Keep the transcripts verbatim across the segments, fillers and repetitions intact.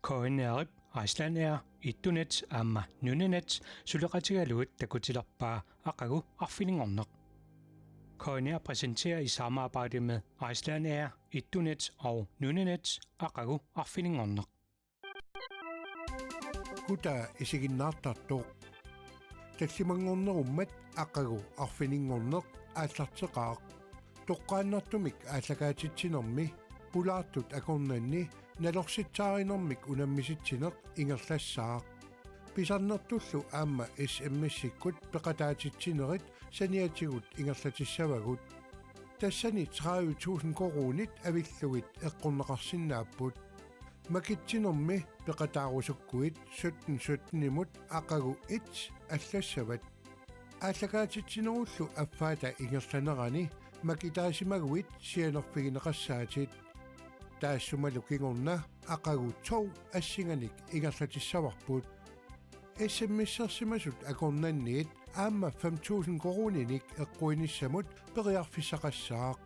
K N R-ip Icelandair, Etunet aamma Nunanet suleqatigalugit takutilerpaa aqagu arfininngorneq. K N R præsenterer i samarbejde med Icelandair, Etunet og Nunanet aqagu arfininngorneq. Kutaa isiginnaartartoq. Tallimanngornerummat aqagu arfininngorneq aallarteqaaq. Toqqaannartumik aallakaatitsinermi pulaartut akornanni nalorsitsaarinermik unammisitsineq ingerlassaaq. Pisarnertullu aamma S M S-ikkut peqataatitsinerit saniatigut ingerlatissavagut. Tassani tredive tusind koruunit avillugit eqqorneqarsinnaapput. Makitsinermi peqataarusukkuit sytten sytten-imut aqagu et allassavat. Aallakaatitsinerullu affaata ingerlanerani makitaasimaguit sianerfigineqassaatit. Taassumalu kingorna aqagu to assinganik ingerlatissavarput. S M S-ersimasut akornanniit aamma fem tusind koruuninik eqquinissamut periarfissaqassaaq.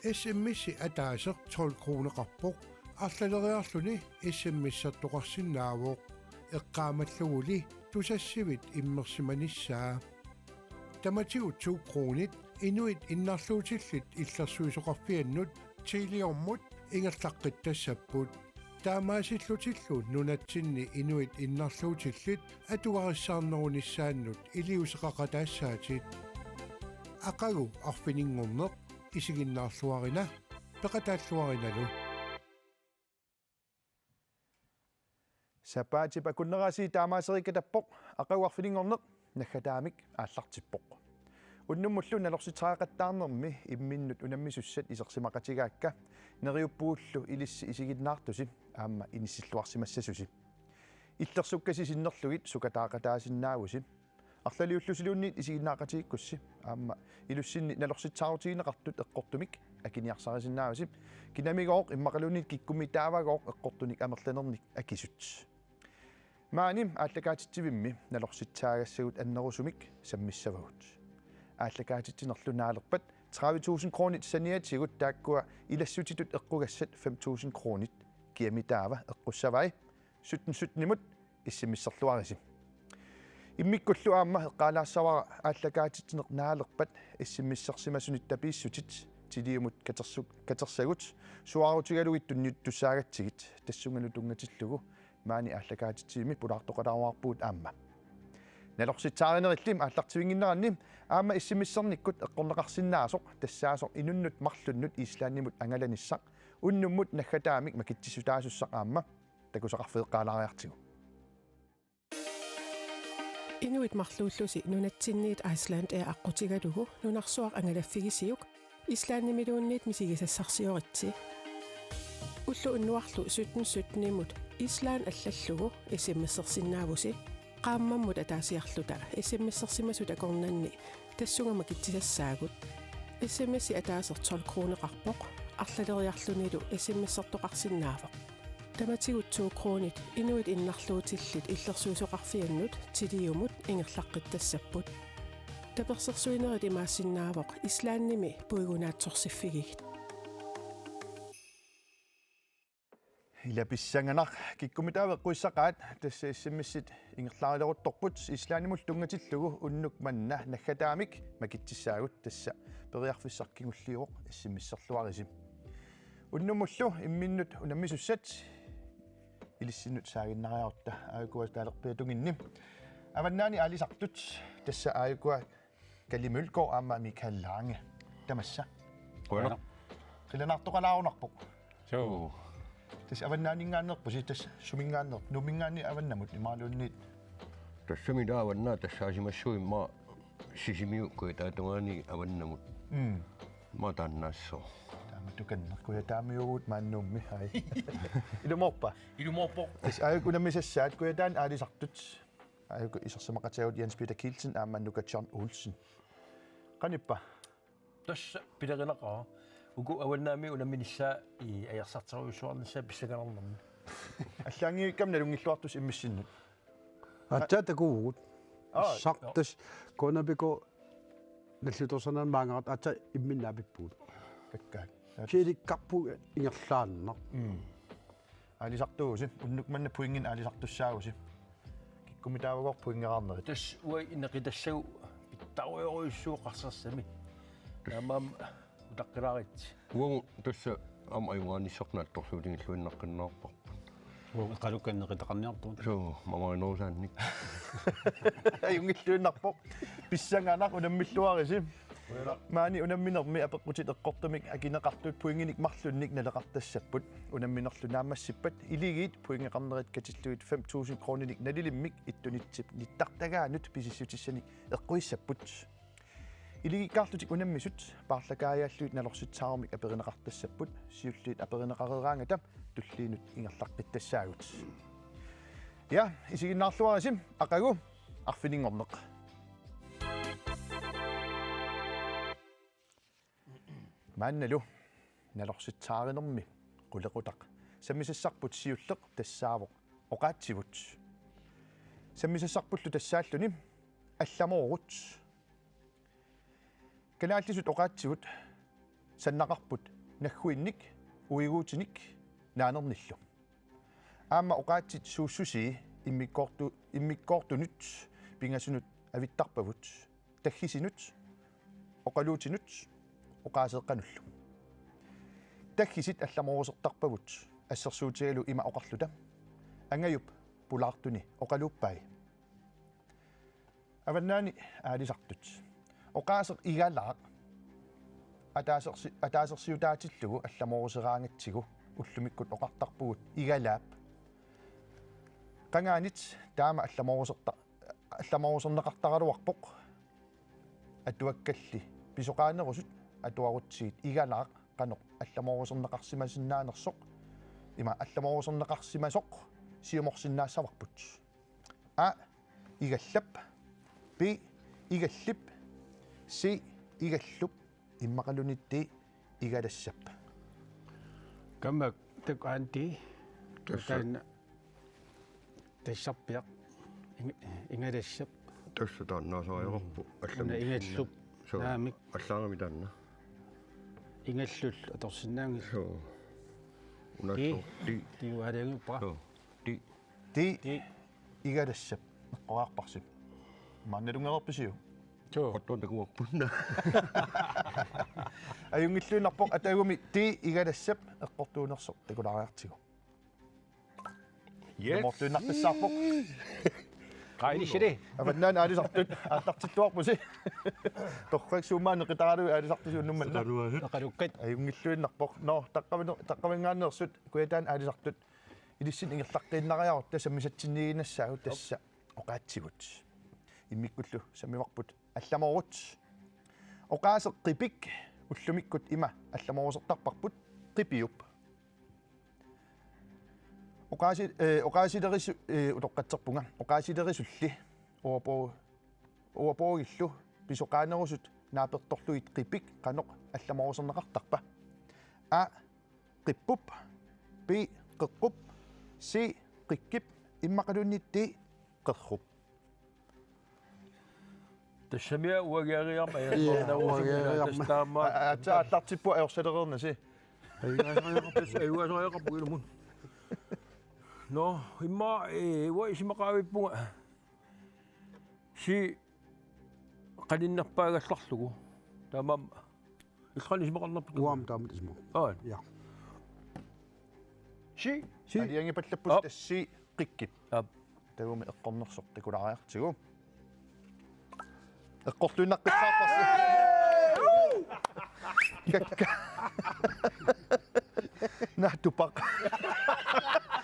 S M S-i ataaseq tolv kroneqarpoq, arlaleriarluni S M S-ertoqarsinnaavoq, eqqaamalluguli Tusassivit immersimanissaa. Tamatigut to kronit inuit innarluutillit illersuisoqarfiannut Teliamut ingerlaqqittassapput. Taamaasillutillu nunatsinni inuit innarluutillit atugarissaarnerunissaannut iliuuseqaqataassaatit. Aqagu arfininngorneq isiginnaarluarina, peqataalluarinalu. Sapaatip akunnerani taamaasereeqqatappoq aqagu arfininngorneq naggataamik aallartippoq. Unnummullu nalorsitseqaqattaarnermi imminnut unammisussat isersimaqatigaakka, neriuppugullu ilissi isiginnaartusi aamma inissilluarsimassasusi. Illersukkasi sinnerlugit sukataaqataasinnaavusi. Arlaliullusiluunniit isiginnaaqatigiikkussi aamma ilussinni nalorsitsaarutigineqartut eqqortumik akiniarsarisinnaavasi. Kinamigooq immaqaluunniit kikkummitaavagooq eqqortunik amerlanernik akisut. Maani aallakaatitsivimmi nalorsitsaagassagut annerusumik sammissavagut. Aallakaatitsinerlu naalerpat tredive tusind kronit saniatigut taakkua ilassutitut eqqugassat fem tusind kronit kiamitaava eqqussavai. Sytten sytten-imut S M S-erluarisi. Immikkullu aamma eqqaalaassavara aallakaatitsineq naalerpat S M S-ersimasunit tapiissutit Teliamut katersu-, katersagut suaarutigalugit tunniuttussaagatsigit, tassungalu tunngatillugu maani aallakaatitsivimmi pulaartoqalaarumaarpugut aamma. Nalorsitsaarinerilli aallartivinnginneranni aamma S M S-ernikkut eqqorneqarsinnaasoq tassaasoq inunnut marlunnut Islandimut angalanissaq unnummut naggataamik makitsissutaasussaq aamma takusaqarfeeqqaalaariartigu. Inuit marluullusi nunatsinniit Icelandair aqqutigalugu nunarsuaq angalaffigisiuk Islandimiluunniit misigisassarsioritsi. Ulloq unnuarlu sytten sytten-imut Island allallugu S M S-ersinnaavusi. Qaammammut ataasiarluta S M S-ersimasut akornanni tassunga makitsisassaagut. S M S-i ataaseq tolv kroneqarpoq, arlaleriarlunilu S M S-ertoqarsinnaavoq. Tamatigut to kronit inuit innarluutillit illersuisoqarfiannut Teliamut ingerlaqqittassapput. Tapersersuinerit imaassinnaavoq Islandimi puigunaatsorsiffigigit. Ila pissanganaq, kikkummitaava eqquissaqaat, tassa S M S-it ingerlaarileruttorput Islandimullu tunngatillugu unnuk manna naggataamik makitsissaagut, tassa periarfissaq kingulliuvoq, S M S-erluarisi. Unnummullu imminnut unammisussat ilissinnut saaginnariarutta aajukua taalerpiatunginni. Avannaani aalisartut, tassa aajukua Kalle Mølgaard aamma Michael Lange. Tamassa. Qujanaq. Qilanaartoqalaarunarpoq. Suu. Tassa avannaaninngaanneerpusi, tassa suminngaanneer-, Nuumminngaanniit avannamut imaluunniit? Tassami ila avannaa tassaasimassuit immaqa Sisimiut kujataatungaani avannamut. Mm. Immaqa taannaassooq. Taama tukanneq, kujataamiuugut maani Nuummi, ai. Ilumoorpa? Ilumoorpoq. Tassa aajukua unammisassaat, kujataani aalisartut. Aajukua isersimaqatigalugu Jens Peter Kielsen aamma Nuka John Olsen. Qanippa? Tassa pilerinaqaaq. Uku avannaami unamminissaat i-, ajorsarterujussuarnissaat pissanganarnermi. Allaanngivikkami nalunngilluartusi immissinnut. Aatsaat takuvugut. Aa, issaq, joo. Tassa Kuanapiko nalliutorsarnermi maanngarat aatsaat imminnut naapippugut. Takkaak. Kiilikkarpu ingerlaannaq. Mm. Aalisartuuvusi, unnuk manna pointinik aalisartussaavusi. Kikkumitaavagooq pointeqarnerit? Tassa uanga neqitassagut pitsaanerujussuuvoq qarsarsaami. Taamaammat utaqqilaaritsi. Uagut tassa aamma ajugaanissarput naatsorsuutigilluinnaqqinnaarparput. Uagut eqalukkanik neqitaqarniarpugut. Suu, mamarinerusaannik. Ajunngilluinnarpoq. Pissanganaq, unammilluarisi. Maani unamminermi apeqqutit eqqortumik akineqartut pointinik marlunnik naleqartassapput. Unamminerlu naammassippat iligiit pointeqarnerit katillugit fem tusind kroninik nalilimmik ittunitsip nittartagaanut pisissutissanik eqquissapput. Iligikkaarlutik unammisut paarlakaajallugit nalorsitsaarumik aperineqartassapput, siulliit aperineqareeraangata tulliinut ingerlaqqittassaagut. Ja, isiginnaarluarisi, aqagu arfininngorneq. Maannalu nalorsitsaarinermi qulequtaq sammisassarput siulleq tassaavoq oqaatsivut. Sammisassarpullu tassaalluni allamoorut. Kalaallisut oqaatsivut sannaqarput nagguinnik, uiguutinik, naanernillu. Aamma oqaatsit suussusii immikkoortu-, immikkoortunut pingasunut avittarpavut, taggisinut, oqaluutinut, oqaaseeqqanullu. Taggisit allamoorusertarpavut assersuutigalugu ima oqarluta: Angajup pulaartuni oqaluuppai. Avannaani aalisartut. Oqaaseq igalaaq ataasersi-, ataasersiutaatillugu allamooruseraangatsigu ullumikkut oqartarpugut igalaap. Qangaanit taama allamooruserta-, allamooruserneqartaraluarpoq. Atuakkalli pisoqaanerusut atuarutsigit igalaaq qanoq allamooruserneqarsimasinnaanersoq, ima allamooruserneqarsimasoq siumorsinnaassavarput. A, igallap. B, igallip. C, igallup. Immaqaluunniit D, igalassap. Kammak takuuk aamma D. Tassa. Taanna tassarpiaq. Ing-, igalassap. Tassa taannaasariaqarpoq. Mm. Allamik. Una igallup. Suu. Naamik. Allaarami taanna. Igallullu atorsinnaanngillat. Suu. Una D. Suu. D. D uaaliangiuppara. Suu. D. D. D. Igalassap. Eqqoriarparsi. Maannalunngereerpisiuk? Suu. Qattuan takuarpunna. Ajunngilluinnarpoq, atagumi D, igalassap eqqortuunersoq takulaariartigu. Yes. Ilumoortuinnartussaavoq. Qailissili. Avannaani aalisartut aallartilluarpusi. Torrak, suut maani neqitaraluit aalisartusi unnuk manna? Eqaluassat. Eqalukkat. Ajunngilluinnarpoq. Nå, taqqavin-, taqqavinngaanneersut Kujataani aalisartut ilissinnut ingerlaqqiinnariarutta sammisatsinniiginnassaagut, tassa oqaatsivut. Immikkullu sammivarput allamoorut. Oqaaseq qipik ullumikkut ima allamoorusertarparput: Qipiup. Oqaasi-, eh, oqaasilerisu-, eh, utoqqatserpunga. Oqaasilerisulli uapuu-, uapuugillu pisoqaanerusut naapertorlugit qipik qanoq allamooruserneqartarpa? A, qippup. B, qeqqup. C, qikkip. Immaqaluunniit D, qerrup. Tassami uagiariarma. Ja, uagiariarma. Tassa taama. A-, aatsaat aallartippunga ajorsareernasi. Ajugaasariaqarpoq. Tassa ajugaasariaqarpoq ilumut. Nå, immaqa, eh, uanga isumaqaavippunga. C qaninnerpaagallarlugu. Taamaammat. Illit qanoq isumaqarnerpit? Uanga aamma taamatut isumaqarpunga. Aa. Ja. C. C. Aalajangiipallappusi. Aap. Tassa C, qikkip. Aap. Takuumi eqqornersoq takulaariartigu. Eqqortuinnaqqissaartarsi. Kakka. Naatupaq.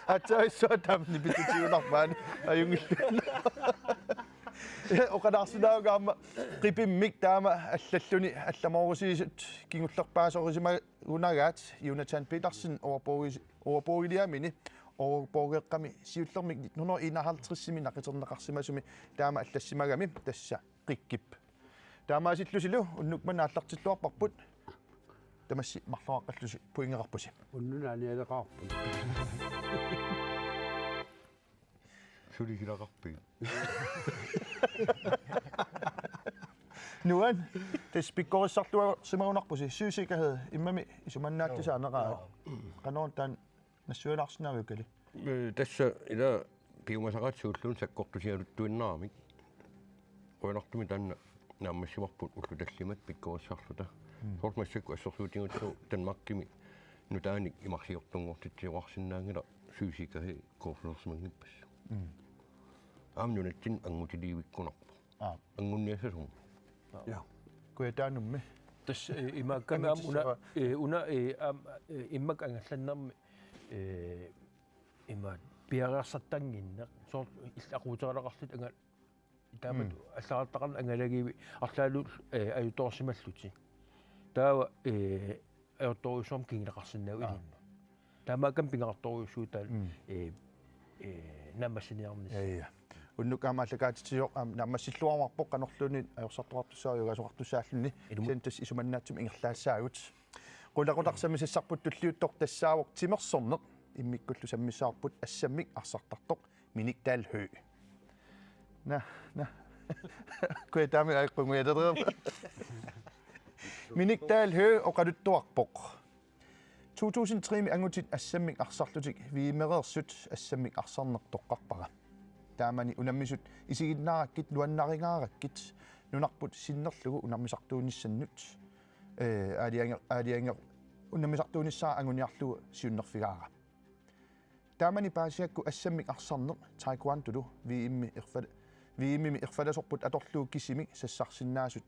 Aatsaat issuaa taama nipitutigunarpaani. Ajunngilluinnaq. Oqalaarsinnaavunga aamma qipimmik taama allalluni allamoorusiisut kingullerpaasorisimagunagaat. Jonathan Petersen uapuugis-, uapuugiliamini uapuugeqqami siullermik nitten hundrede enoghalvtredsimi naqiterneqarsimasumi taama allassimagami, tassa qikkip. Taamaasillusilu unnuk manna aallartilluarparput. Tamassi marloraqqallusi pointeqarpusi. Unnunaanialeqaarput. Suli silaqarpit? Nuan, tassa pikkorissarluarsimagunarpusi, søsikkerhed, immami isumannaatsisaanera. Joo. Qanoq taanna Nassuialaarsinnaaviuk, Kali? Ee, tassa ila piumasaqaat suulluunniit sakkortusigaluttuinnaramik. Qujanartumik taanna naammassivarput ullut tallimat pikkorissarluta. Mm. Soorlu massakkut assersuutigalugu Danmarkimi nutaanik imarsiortunngortitsisoqarsinnaanngilaq, fysikeri kursusersimanngippassi. Mm. Aamma nunatsinni angutilliivikkunarpoq. Aa. Anguniassasuummi. Ja. Kujataanummi. Tassa, eh, imaakkaami aamma una, Anguniassasua. Eh, una, eh, aamma, eh, immaqa angallannermi, eh, imaat piareersartannginneq. Soorlu illit aquuteralaqarlutit angal-, taamatut Mm. allagartaqarneq angalagivi arlaalu, eh, ajutoorsimallutit. Taava, eh, ajortorujussuarmik kinguneqarsinnaavoq Aa. ilinnut. Taamaakkami pingaartorujussuuvoq taanna, Mm. eh, eh, naammassiniarnissaq. Ja, ja. Unnuk aamma aallakaatitsisoq aamma naammassilluarumaarpoq, qanorluunniit ajorsartoqartussaavoq, jugaasoqartussaalluni. Ilumut. Kisianni tassa isumannaatsumik ingerlaassaagut. Qulakut arsaq sammisassarput tulliuttoq tassaavoq timersorneq. Immikkullu sammissavarput assammik arsartartoq Minik Dahl Høegh. Naa, naa. Kujataami aeqqunngujatalerama. Minik Dahl Høegh oqaluttuarpoq: To tusind tre-mi angutit assammik arsarlutik V M-ereersut assammik arsarneq toqqarpara. Taamani unammisut isiginnaarakkit nuannarigaarakkit nunarput sinnerlugu unammisartuunissannut, eh, aalajanger-, aalajanger-, unammisartuunissara anguniarlugu siunnerfigaara. Taamani paasivakka assammik arsarneq taekwondolu V M-i erfal-, V M-imi erfalasorput atorlugu kisimik sassarsinnaasut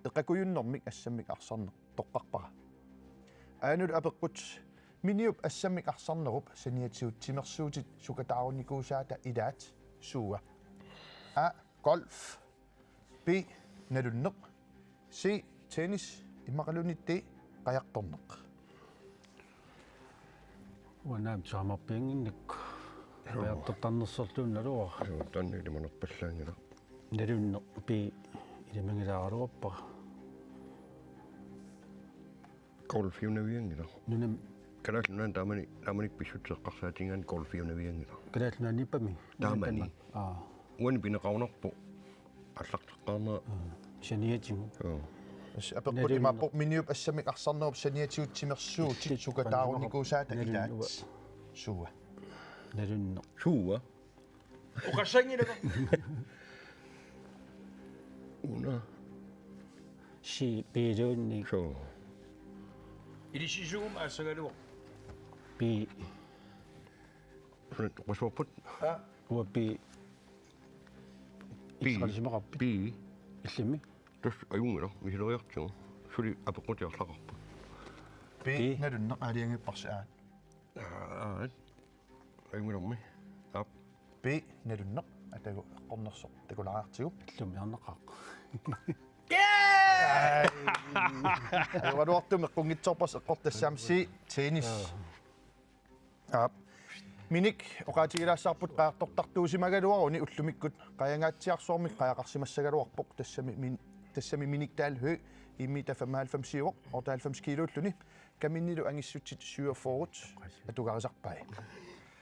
eqakujunnermik assammik arsarneq toqqarpara. Aajunulu apeqqut: Miniup assammik arsarnerup saniatigut timersuutit sukataarunnikuusaata ilaat suua? A, golf. B, nalunneq. C, tennis. Immaqaluunniit D, qajartorneq. Uanga aamma taamaappiannginnakku. Joo. Qajartortarnersorluunniit naluara. Joo, taanna ilimanarpallaanngilaq. Nalunneq, B, ilimanngilaraluarpara. Golfiunavianngilaq. Nunami. Kalaallit Nunaanni taamani, taamani pissutsit eqqarsaatigigaanni golfiunavianngilaq. Kalaallit Nunaanniippami? Taamani. Aa. Uani pineqarunarpoq aallarteqqaarnera. Aa. Saniatigut. Joo. Tassa apeqqut Nalunneq. Imaappoq: Miniup assammik arsarnerup saniatigut timersuutit sukataarunnikuusaata Nalunneq. Ilaat suua? Nalunneq. Suua? Oqassanngilanga. Una. Si piiluunni. Suu. Ilisisuum aassagaluaq. Pi. Una oqasuarput. Aa. Uanga pi. Pi. Ilisaqarsimaqarpit. Pi. Illimmi. Tassa ajunngilaq, misileriartigu. Suli apeqqutiarlaqarpoq. Pi. Pi. Nalunneq aalajangiipparsi aat. Aat. Ajunngilaq. Aap. Pi, nalunneq, atagu eqqornersoq takulaariartigu. Illumiarnaqaaq. Ajoraluartumik eqqunngitsoorparsi eqqortassaammat. C, tennis. Aap. Minik, oqaatigilaassavarput qajartortartuusimagaluaruni ullumikkut qajangaatsiarsuarmik qajaqarsimassagaluarpoq, tassami min-, tassami Minik Dahl Høegh, I M-ita femoghalvfemsiuvoq, otteoghalvfems kiiluulluni, kaminnilu angissutsit syvogfyrre atugarisarpai.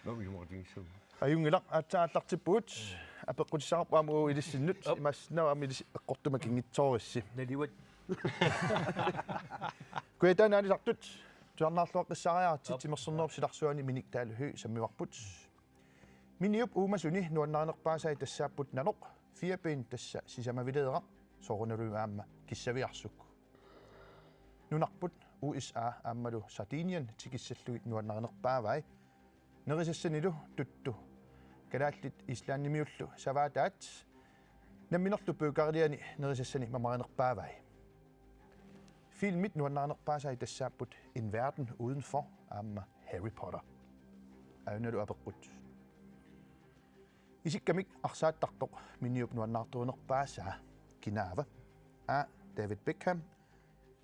Nå, vi må ringe så. Ajunngilaq, aatsaat aallartippugut, apeqqutissaqarpoq aamma uagut ilissinnut, Op. Imaassinnaavoq aamma ilissi eqqortumut akinngitsoorissi. Nalivat. Kujataani aalisartut, tusarnaarluaqqissaariaritsi. Op. Timersornerup silarsuani Minik Dahl Høegh sammivarput. Miniup uumasuni nuannarinerpaasai tassaapput nanoq, firben, tassa sisamavileeraq, soorunalumi aamma kissaviarsuk. Nunarput U S A aammalu Sardinien tikissallugit nuannarinerpaavai. Nerisassanilu tuttu kalaallit Islandimiullu savaataat namminerlu pøkariliani nerisassani mamarinerpaavai. Filmit nuannarinerpaasai tassaapput En verden udenfor aamma Harry Potter. Aajunnalu apeqqut: Isikkamik arsaattartoq Miniup nuannaartuunerpaasaa kinaava? A, David Beckham.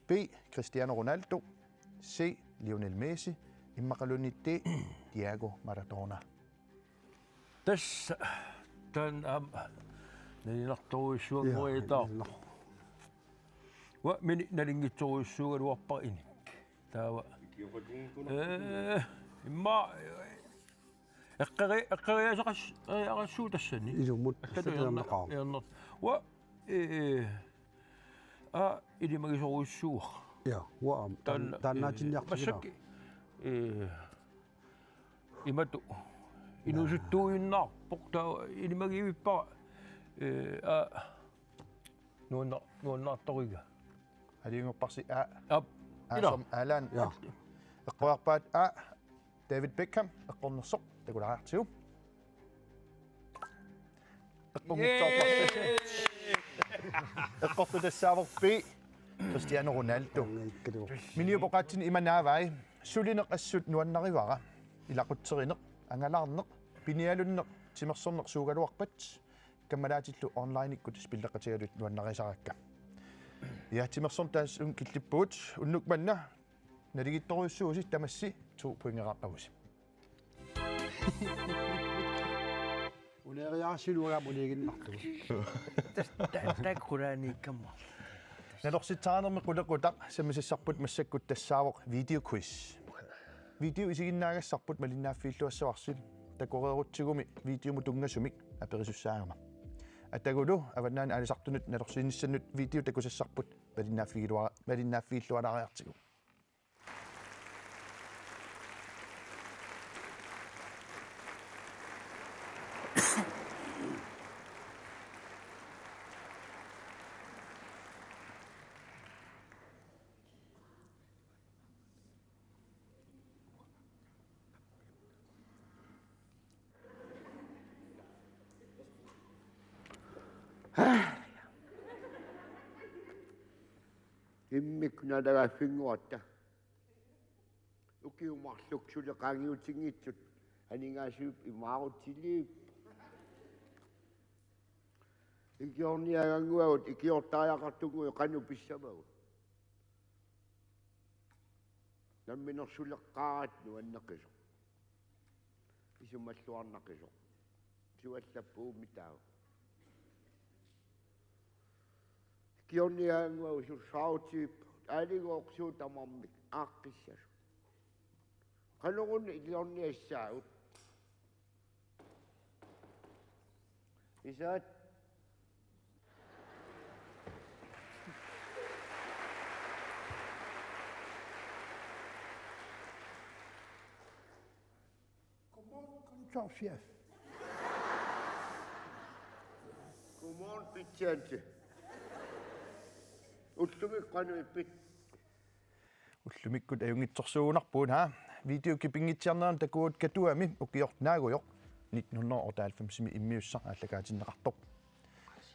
B, Cristiano Ronaldo. C, Lionel Messi. Immaqaluunniit D, Diego Maradona. Tassa taanna aamma nalinartorujussuanngoriataarpoq. Uanga Minik nalinngitsorujussuugaluarpara inik. Taava. Ee, immaqa, ee, eqqeri-, eqqeriasaqas-, ee, -aqassuuvoq tassani. Ilumut. Allatut ajornaqaaq. Ajornaq-, ajornaq-, uanga, ee, aa, ilimagisorujussuuara. Ja, uanga aamma. Taan-, taanna, taannaatinniartigilaa. Ee, massakkut, ee, Imatut. Inuusuttuujunnaarpoq, taava ilimagivippara. Ee, aa. Nuanna-, nuannaartoriga. Aalajangerparsi A. Aap. A. Ila. Som Alan. Ja. Eqquarpaat A. David Beckham, eqqornersoq, takulaariartigu. Eqqornersoq. Eqqortoq tassaavoq B. Cristiano Ronaldo. Miniup oqaatsini ima naavai: Sulineq assut nuannarivara. Ilaqutterineq, angalaarneq, pinialunneq, timersorneq suugaluarpat, kammalaatillu onlineikkut spilleqatigalugit nuannarisarakka. Ja, timersorneq taassuma killippugut, unnuk manna naligiittorujussuuvusi, tamassi to pointeqaqqavusi. Uneeriaasiluaga uniiginnartugut. Tas-, ta-, takkulaaniikkamma. Nalorsitsaanermi qulequtaq sammisassarput massakkut tassaavoq videoquiz. Video isiginnaagassarput malinnaaffiilluassavarsi, takoreerutsigumi videomut tunngasumik aperisussaagama. Atagulu avannaani aalisartunut nalorsiinissannut video takusassarput malinnaaffigiluara-, malinnaaffiillualaariartigu. Immikkut naalagaaffinnguatta. Ukiut marluk suli qaangiutinngitsut aningaasivippoq, imaarutiliippoq. Ikiorniagannguagut, ikiortariaqartunnguit qanoq pissavagut? Namminersuleqqaaratta nuanneqisoq. Isumalluarnaqisoq. Suallappuummi taava. Ikiorniagannguagut sussaarutigipput, aaligooq suut tamarmik aaqqissasoq. Qanoruna ikiorniassaagut? Isaat. Godmorgen, kontorchef. Godmorgen, betjente. Ullumi qanoq ippit? Ullumikkut ajunngitsorsuugunarpugut, haa. Video kipingitsiarnerani takugut Katuami ukiortut naagujoq, nitten hundrede og otteoghalvfems-imi immiussaq aallakaatinneqartoq.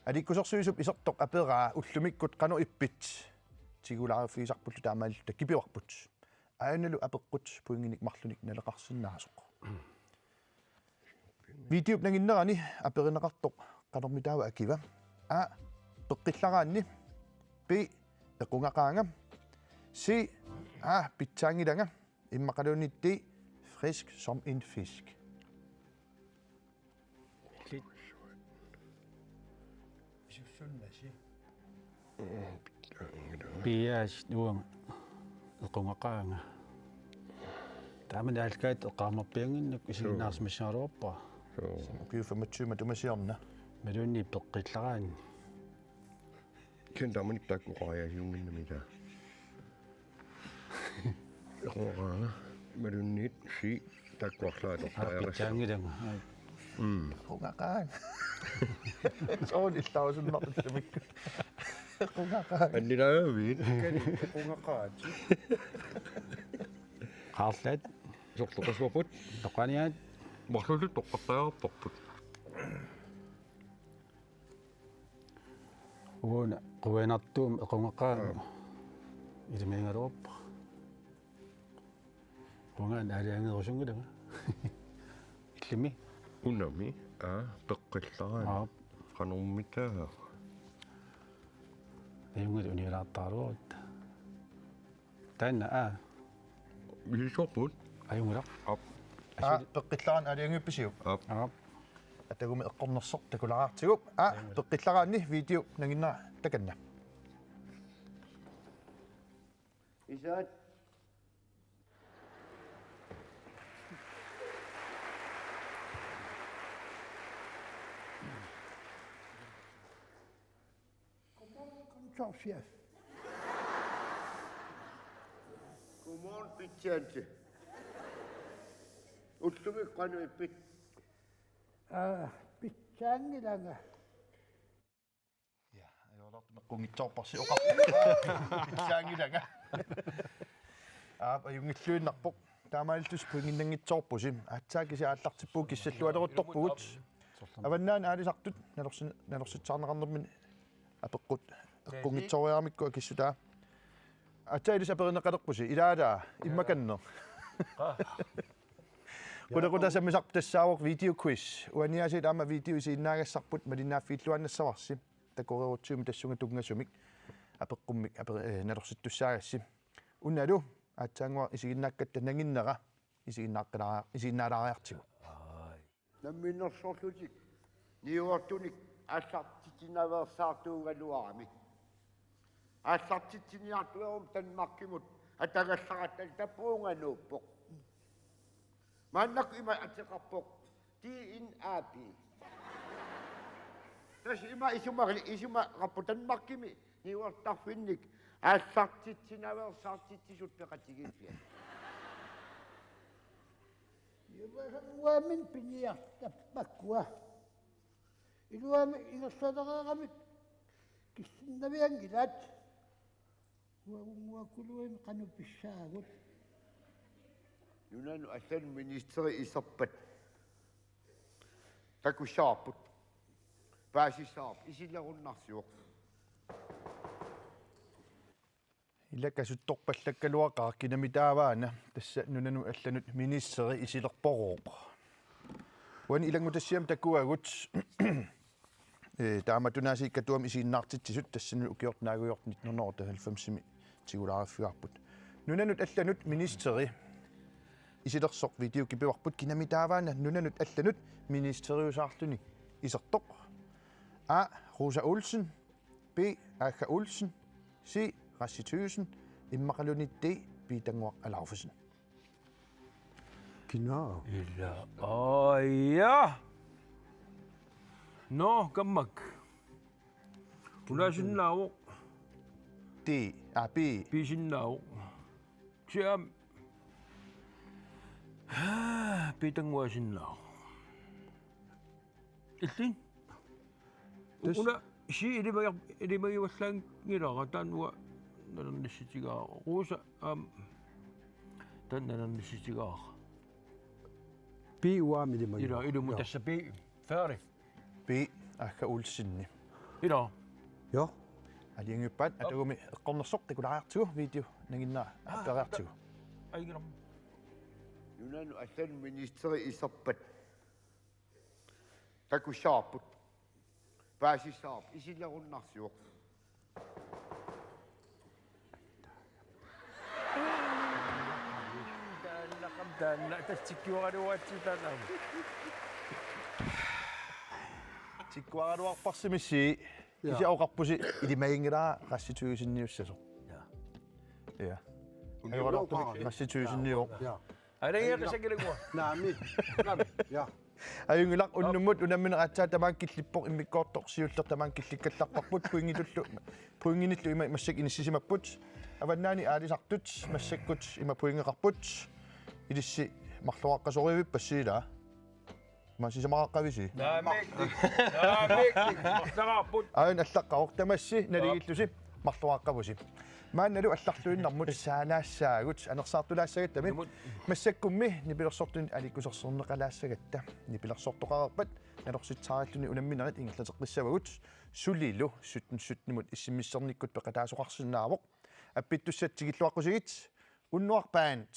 Aliikkusersuisup isertoq aperaa ullumikkut qanoq ippit. Tigulaariffigisarpullu taamaalilluta kipivarput. Aanalu apeqqut pointinik marlunik naleqarsinnaasoq. Videop nanginnerani aperineqartoq qanormitaava akiva? A: peqqillaraanni. B: equngaqaanga. C: A, pitsaanngilanga. Immaqaluunniit D: frisk som en fisk. Isussunnasi. Piaas uanga equngaqaanga. Taamani aallakaatitut eqqaamarpiannginnakku isiginnaarsimassagaluarpara. Suu. Ukiut femogtyve matuma siorna. Imaluunniit peqqillaraanni. Kisianni taamani taakku oqariaasiunnginnami ilaa. Equngaqaanga. Imaluunniit C: taakku arlaat. Aa, oqariaasiunnginnami. Pitsaanngilanga. Ai. Mm. Equngaqaanga. Soorlu illaarusunnartullumik. Equngaqaanga. Annilaavit. Kali equngaqaat. Qaarlaat. Sorleq qasuerput. Toqqaaniaat. Marluulluta toqqartariaqarparput. Uuna quianartuumik equngaqaanga. Aa. Ilamiigaluarpara. Uanga aalajangerusunngilanga. Illimi? Unami, aa, peqqillaraanni. Aap. Qanormitaava? Ajunngilaq unilaartaraluarutta. Taanna, aa. Ilissorput? Ajunngilaq. Aap. Aa, peqqillaraanni aalajangiuppisiuk? Aap. Aap. Atagumi eqqornersoq takulaartigu. Aa, peqqillaraanni video nanginnera takanna. Isaat. Godmorgen, kontorchef. Godmorgen, betjente. Ullumi qanoq ippit? Aa, pitsaanngilanga. Ja, ajoraluartumik eqqunngitsoorparsi oqarpoq. Pitsaanngilanga. Aap, ajunngilluinnarpoq. Taamaalillusi pointinnanngitsoorpusi. Aatsaat kisianni aallartippugut kissallualeruttorpugut. Avannaani aalisartut nanorsin-, nalorsitsaarneqarnermini apeqqut eqqunngitsooriaramikku akissutaa. Aatsaat ilissi aperineqalerpusi. Ilaat immaqa anner. Qulequtaq sammisarput tassaavoq video quiz. Uaniaasiit aamma video isiginnaagassarput malinnaaffiilluaannassavarsi. Takoreerutsigu tassunga tunngasumik apeqqummik aperi-, eh, nalorsittussaagassi. Unalu aatsaannguaq isiginnaakkatta nanginnera isiginnaaqqilaria-, isiginnaalaariartigu. Namminersorlutik niuertunik aallartitsinaveersaartuugaluarami. Aallartitsiniartuerumi Danmarkimut atagallaratta tapuunga nuuppoq. Maannakkut ima ateqarpoq D N A B. Tassa ima isumaqarpoq Danmarkimi niuertarfinnik aallartitsinaveersaartitsisut peqatigiiffiat. Iluamik piniartarpakka. Iluamik ingerlalereeramik kissinnavianngilaat. Uagunnguakkuluimi qanoq pissaagut. Nunanut allanut ministeri iserpat. Takussavarput. Paasissavarput. Isilerunnarsivoq. Ila kasuttorpallakkaluaqaaq kinami taavaana tassa nunanut allanut ministeri isilerporooq. Uani ilanngutassiami takuagut, eh, taamatunaasiit Katuami isiginnaartitsisut tassani ukiorput naagujoorput nitten hundrede og otteoghalvfemsimi tigulaariffigaarput. Nunanut allanut ministeri isilersoq video kipivarput kinami taavaana nunanut allanut ministeriusaarluni isertoq. A. Rosa Olsen. B. Aakka Olsen. C. Rassi Thygesen. Immaqaluunniit D. Piitannguaq Alaufesen. Kina. Ila. Aaja. Nå, kammak. Ulaasinnaavoq. D. A. B. Piisinnaavoq. Siam. Piitannguaasinnaavoq. Illit? Tassa. Una si ilimagiar-, ilimagivallaanngilara taanna nalornissutigaara. Rosa, aam, taanna nalornissutigaara. Pi uaami ilimagiva. Ila, ilumut. Joo. Tassa Pi. Færdig. Pi, Aakka Olsenip. Ila. Joo. Aalajangiuppaat, atagumi eqqornersoq takulaariartigu video nanginnera apereertigu. Ajunngilaq. Nunanut allanut ministeri iserpat. Takussavarput. Paasissavarput. Isilerunnarsivoq. Taanna, taanna, tassa tikkuaraluaratsi taanna. Tikkuaraluarparsi missi. Ja. Kisianni oqarpusi ilimaginngilara Rassi Thygesen-iussasoq. Ja. Ja. Ajoraluartumik Rassi Thygesen-iuvoq. Ja. Aalajangiinngisakka ilanngullugit. Naamik. Naamik. Ja. Ajunngilaq, unnummut unammineq aatsaat tamaanga killippoq, immikkoortoq siulleq tamaanga killikkallarparput, pointitullu, pointinillu ima massakkut inissisimapput. Avannaani aalisartut massakkut ima pointeqarput. Ilissi marloriaqqasorivippassi ilaa? Ima sisamaqaqqavisi? Naamik. Naamik. Marloriaqqarput. Aajuna allaqqavoq, tamassi naligiillusi marloriaqqavusi. Maannalu allarluinnarmut saalaassaagut anersaartulaassagatta. Ilumut. Massakkummi nipilersortunit aliikkusersorneqalaassagatta. Nipilersortoqareerpat nalorsitsaarilluni unamminerit ingerlateqqissavagut. Sulilu sytten sytten-imut S M S-ernikkut peqataasoqarsinnaavoq. Appittussat tikilluaqqusigit. Unnuaq Band.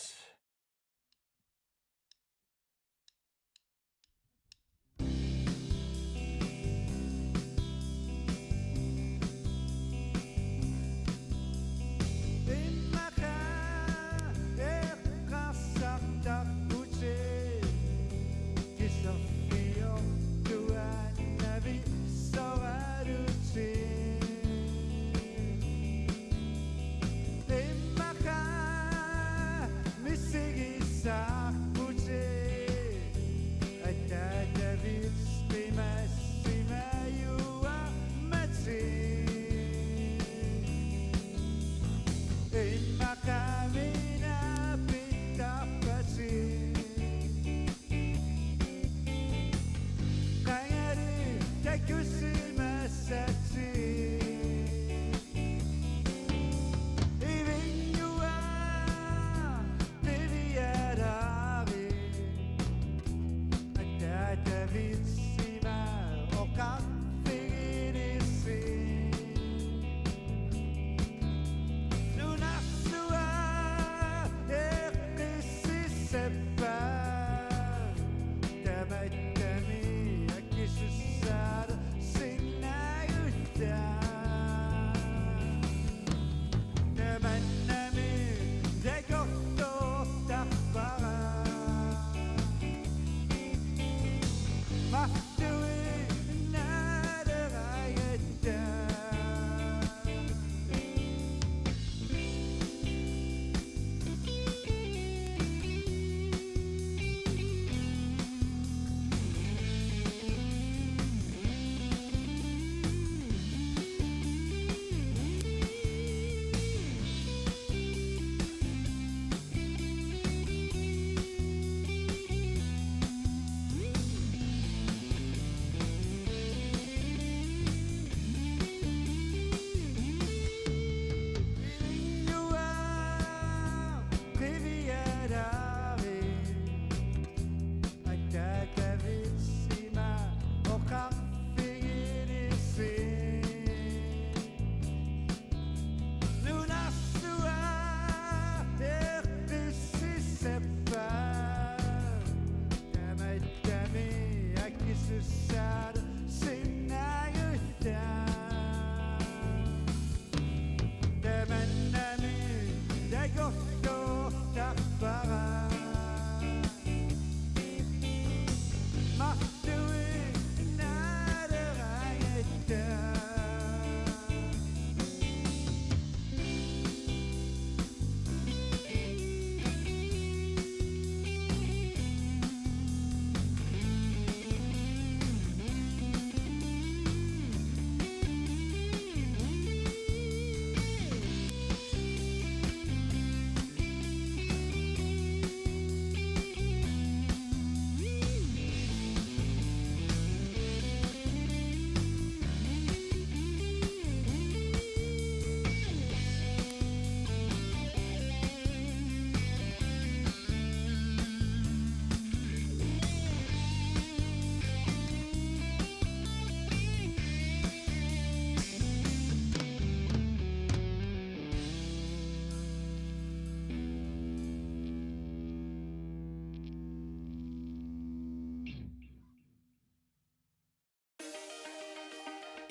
Tavitsima oqarfigilissi. Nunarsuaq eqqississappat. Tamattami akisussaaleq sinnaaguttaa. Tamannami takorloortarpara. Marluk naaleraangatta. Nunarsuaq eqqississappat. Tamattami akisussaaleq sinnaaguttaa. Tamannami takorloortarpara. Marluk naaleraangatta.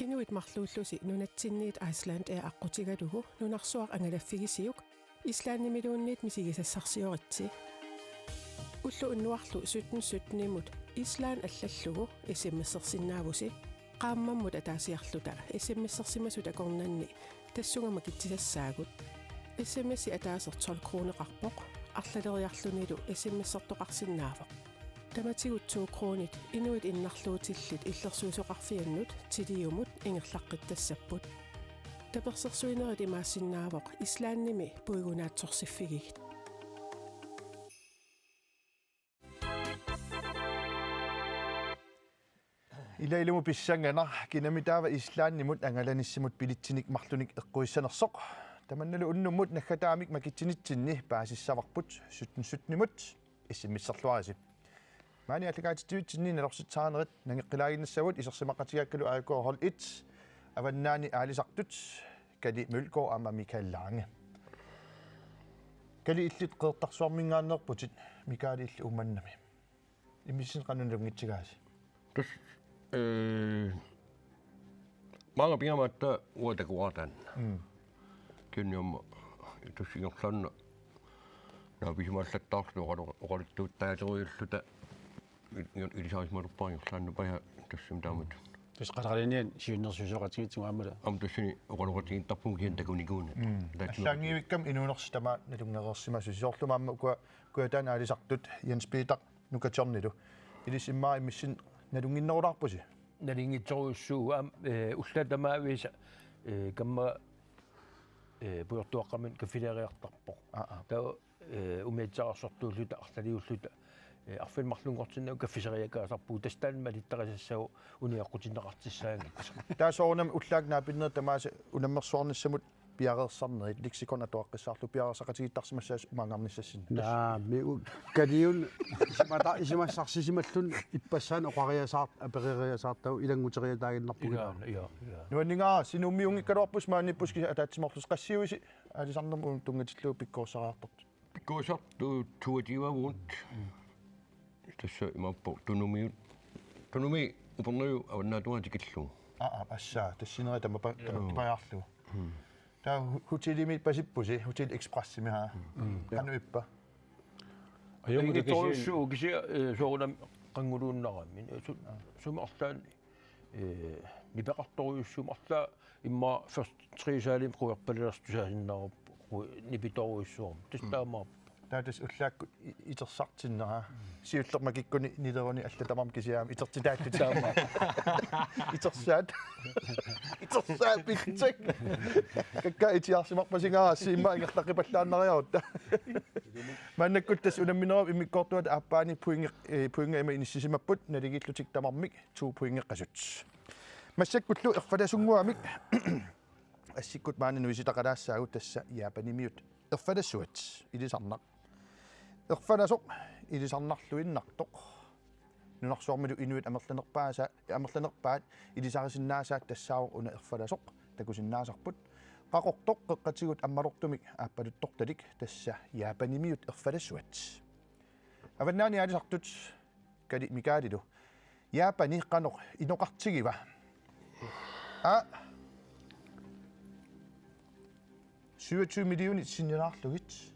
Inuit marluullusi nunatsinniit Iceland Air aqqutigalugu nunarsuaq angalaffigisiuk Islandimiluunniit misigisassarsioritsi. Ulloq unnuarlu sytten sytten-imut Island allallugu S M S-ersinnaavusi. Qaammammut ataasiarluta S M S-ersimasut akornanni tassunga makitsisassaagut. S M S-i ataaseq tolv kroneqarpoq, arlaleriarlunilu S M S-ertoqarsinnaavoq. Tamatigut to kronit inuit innarluutillit illersuisoqarfiannut Tiliumut ingerlaqqittassapput. Tapersersuinerit imaassinnaavoq Islandimi puigunaatsorsiffigigit. Ila ilumut pissanganaq, kinami taava Islandimut angalanissamut billetsinik marlunik eqquissanersoq. Tamannalu unnummut naggataamik makitsinitsinni paasissavarput sytten sytten-imut S M S-erluarisi. Maani aallakaatitsivitsinni nalorsitsisarnerit nangeqqilaaginnassavat isersimaqatigaakkalu A K hold et, Avannaani aalisartut, Kali Mølgaard aamma Mikael Lange. Kali, illit Qeqertarsuarminngaanneerputit, Mikael illit Uummannami. Immissinnut qanoq nalunngitsigaasi? Tassa, eh, maanga pigama aatsaat uanga takuara taanna. Mm. Kisianni aamma tassa ingerlaannaq naapisimallattaarluta oqalu-, oqaluttuuttaaterujuulluta il-, il-, ilisarisimalerpara ingerlaannaq, paja tassami taamatut. Tassa Qaleralinniani siunnersuisoqatigiitsigu aammali. Aamma tassani oqaloqatigiittarpunga kisianni takunikuuna. Mm. Tassani allaanngivikkami inuunersoq tamaat nalunngereersimasusi. Soorlu aamma ukua Kujataani aalisartut Jens Peter Nuka Tjørnilu. Ilissi immaqa immissinnut nalunnginnerulaarpusi? Nalunngitsorujussuuvoq aamma, eh, ullut tamaviisa, eh, kamma, eh, pujortuaqqaminnut kaffileriartarpoq. Aa, aa. Taava, eh, umiatsiaarsortuulluta, arlaliulluta, eh, arfineq-marlunngortinnagu kaffiseriakaasarpugut, tassa taanna malittarisassaagut unioqqutinneqartussaanngitsoq. Taava soorunami ullaakkut naapinnerit tamaasa unammersuarnissamut piareersarnerit, leksikon atuaqqissaarlugu piareersaqatigiittarsimassaasoq umaannarnissassinnik. Naamik, u-, Kaliun isimata-, isimassarsisimalluni ippassaanik oqariasaart-, apereriasaartagut ilannguteriataaginnarpugut. Ilaa, ilaa, ilaa. Nuanningaara, sinuummiunngikkaluarpusi maaniippusi kisianni ataatsimoorlusi, qassiuisi aalisarnermut tunngatillugu pikkorissariartortut? Pikkorissartut toogtyveavut. Tassa imaappoq Tunumiut. Tunumi Upernavik avannaatungaa tikillugu. Aa, aa, assa, tassineri tamapa-, Joo. tamatippajaarlugu. Mm. Taava hu-, hotelimi pasippusi, Hotel Expressimi, haa. Mm. Qanoq ippa? Ajunngilaq. Inngitsorujussuuvoq kisianni, eh, soorunami qannguluunnarami. Eh, su-, sumi arlaanni, eh, nipeqartorujussuummat arlaat immaqa første tre saalimik querpalalaartussaasinnaavoq, qu-, nipitorujussuarmik. Tassa Mm. taamaappoq. Taava tassa ullaakkut i-, itersartinnera. Mm. Siullermik makikkuni nileruni allat tamarmik kisianni itertitaallutik. Taamaappoq. Itersaat. Itersaat pitsak. Kakkaak itiarsimarpasingaarassi immaqa ingerlaqqipallaannariarutta. Maannakkut tassa unamminerup immikkoortuata aappaani pointi, eh, pointit ima inissisimapput naligiillutik tamarmik to pointeqasut. Massakkullu erfalasunnguamik assikkut maani nuisitaqalaassaagut, tassa Japanimiut erfalassuat, ilisarnaq. Erfalasoq ilisarnarluinnartoq. Nunarsuarmilu inuit amerlanerpaasa-, amerlanerpaat ilisarisinnaasaat tassaavoq una erfalasoq, takusinnaasarput. Qaqortoq qeqqatigut ammalortumik aappaluttortalik, tassa Japanimiut erfalassuat. Avannaani aalisartut, Kali Mikaelilu. Japani qanoq inoqartigiva? A. Syvogtyve millionit sinnilaarlugit.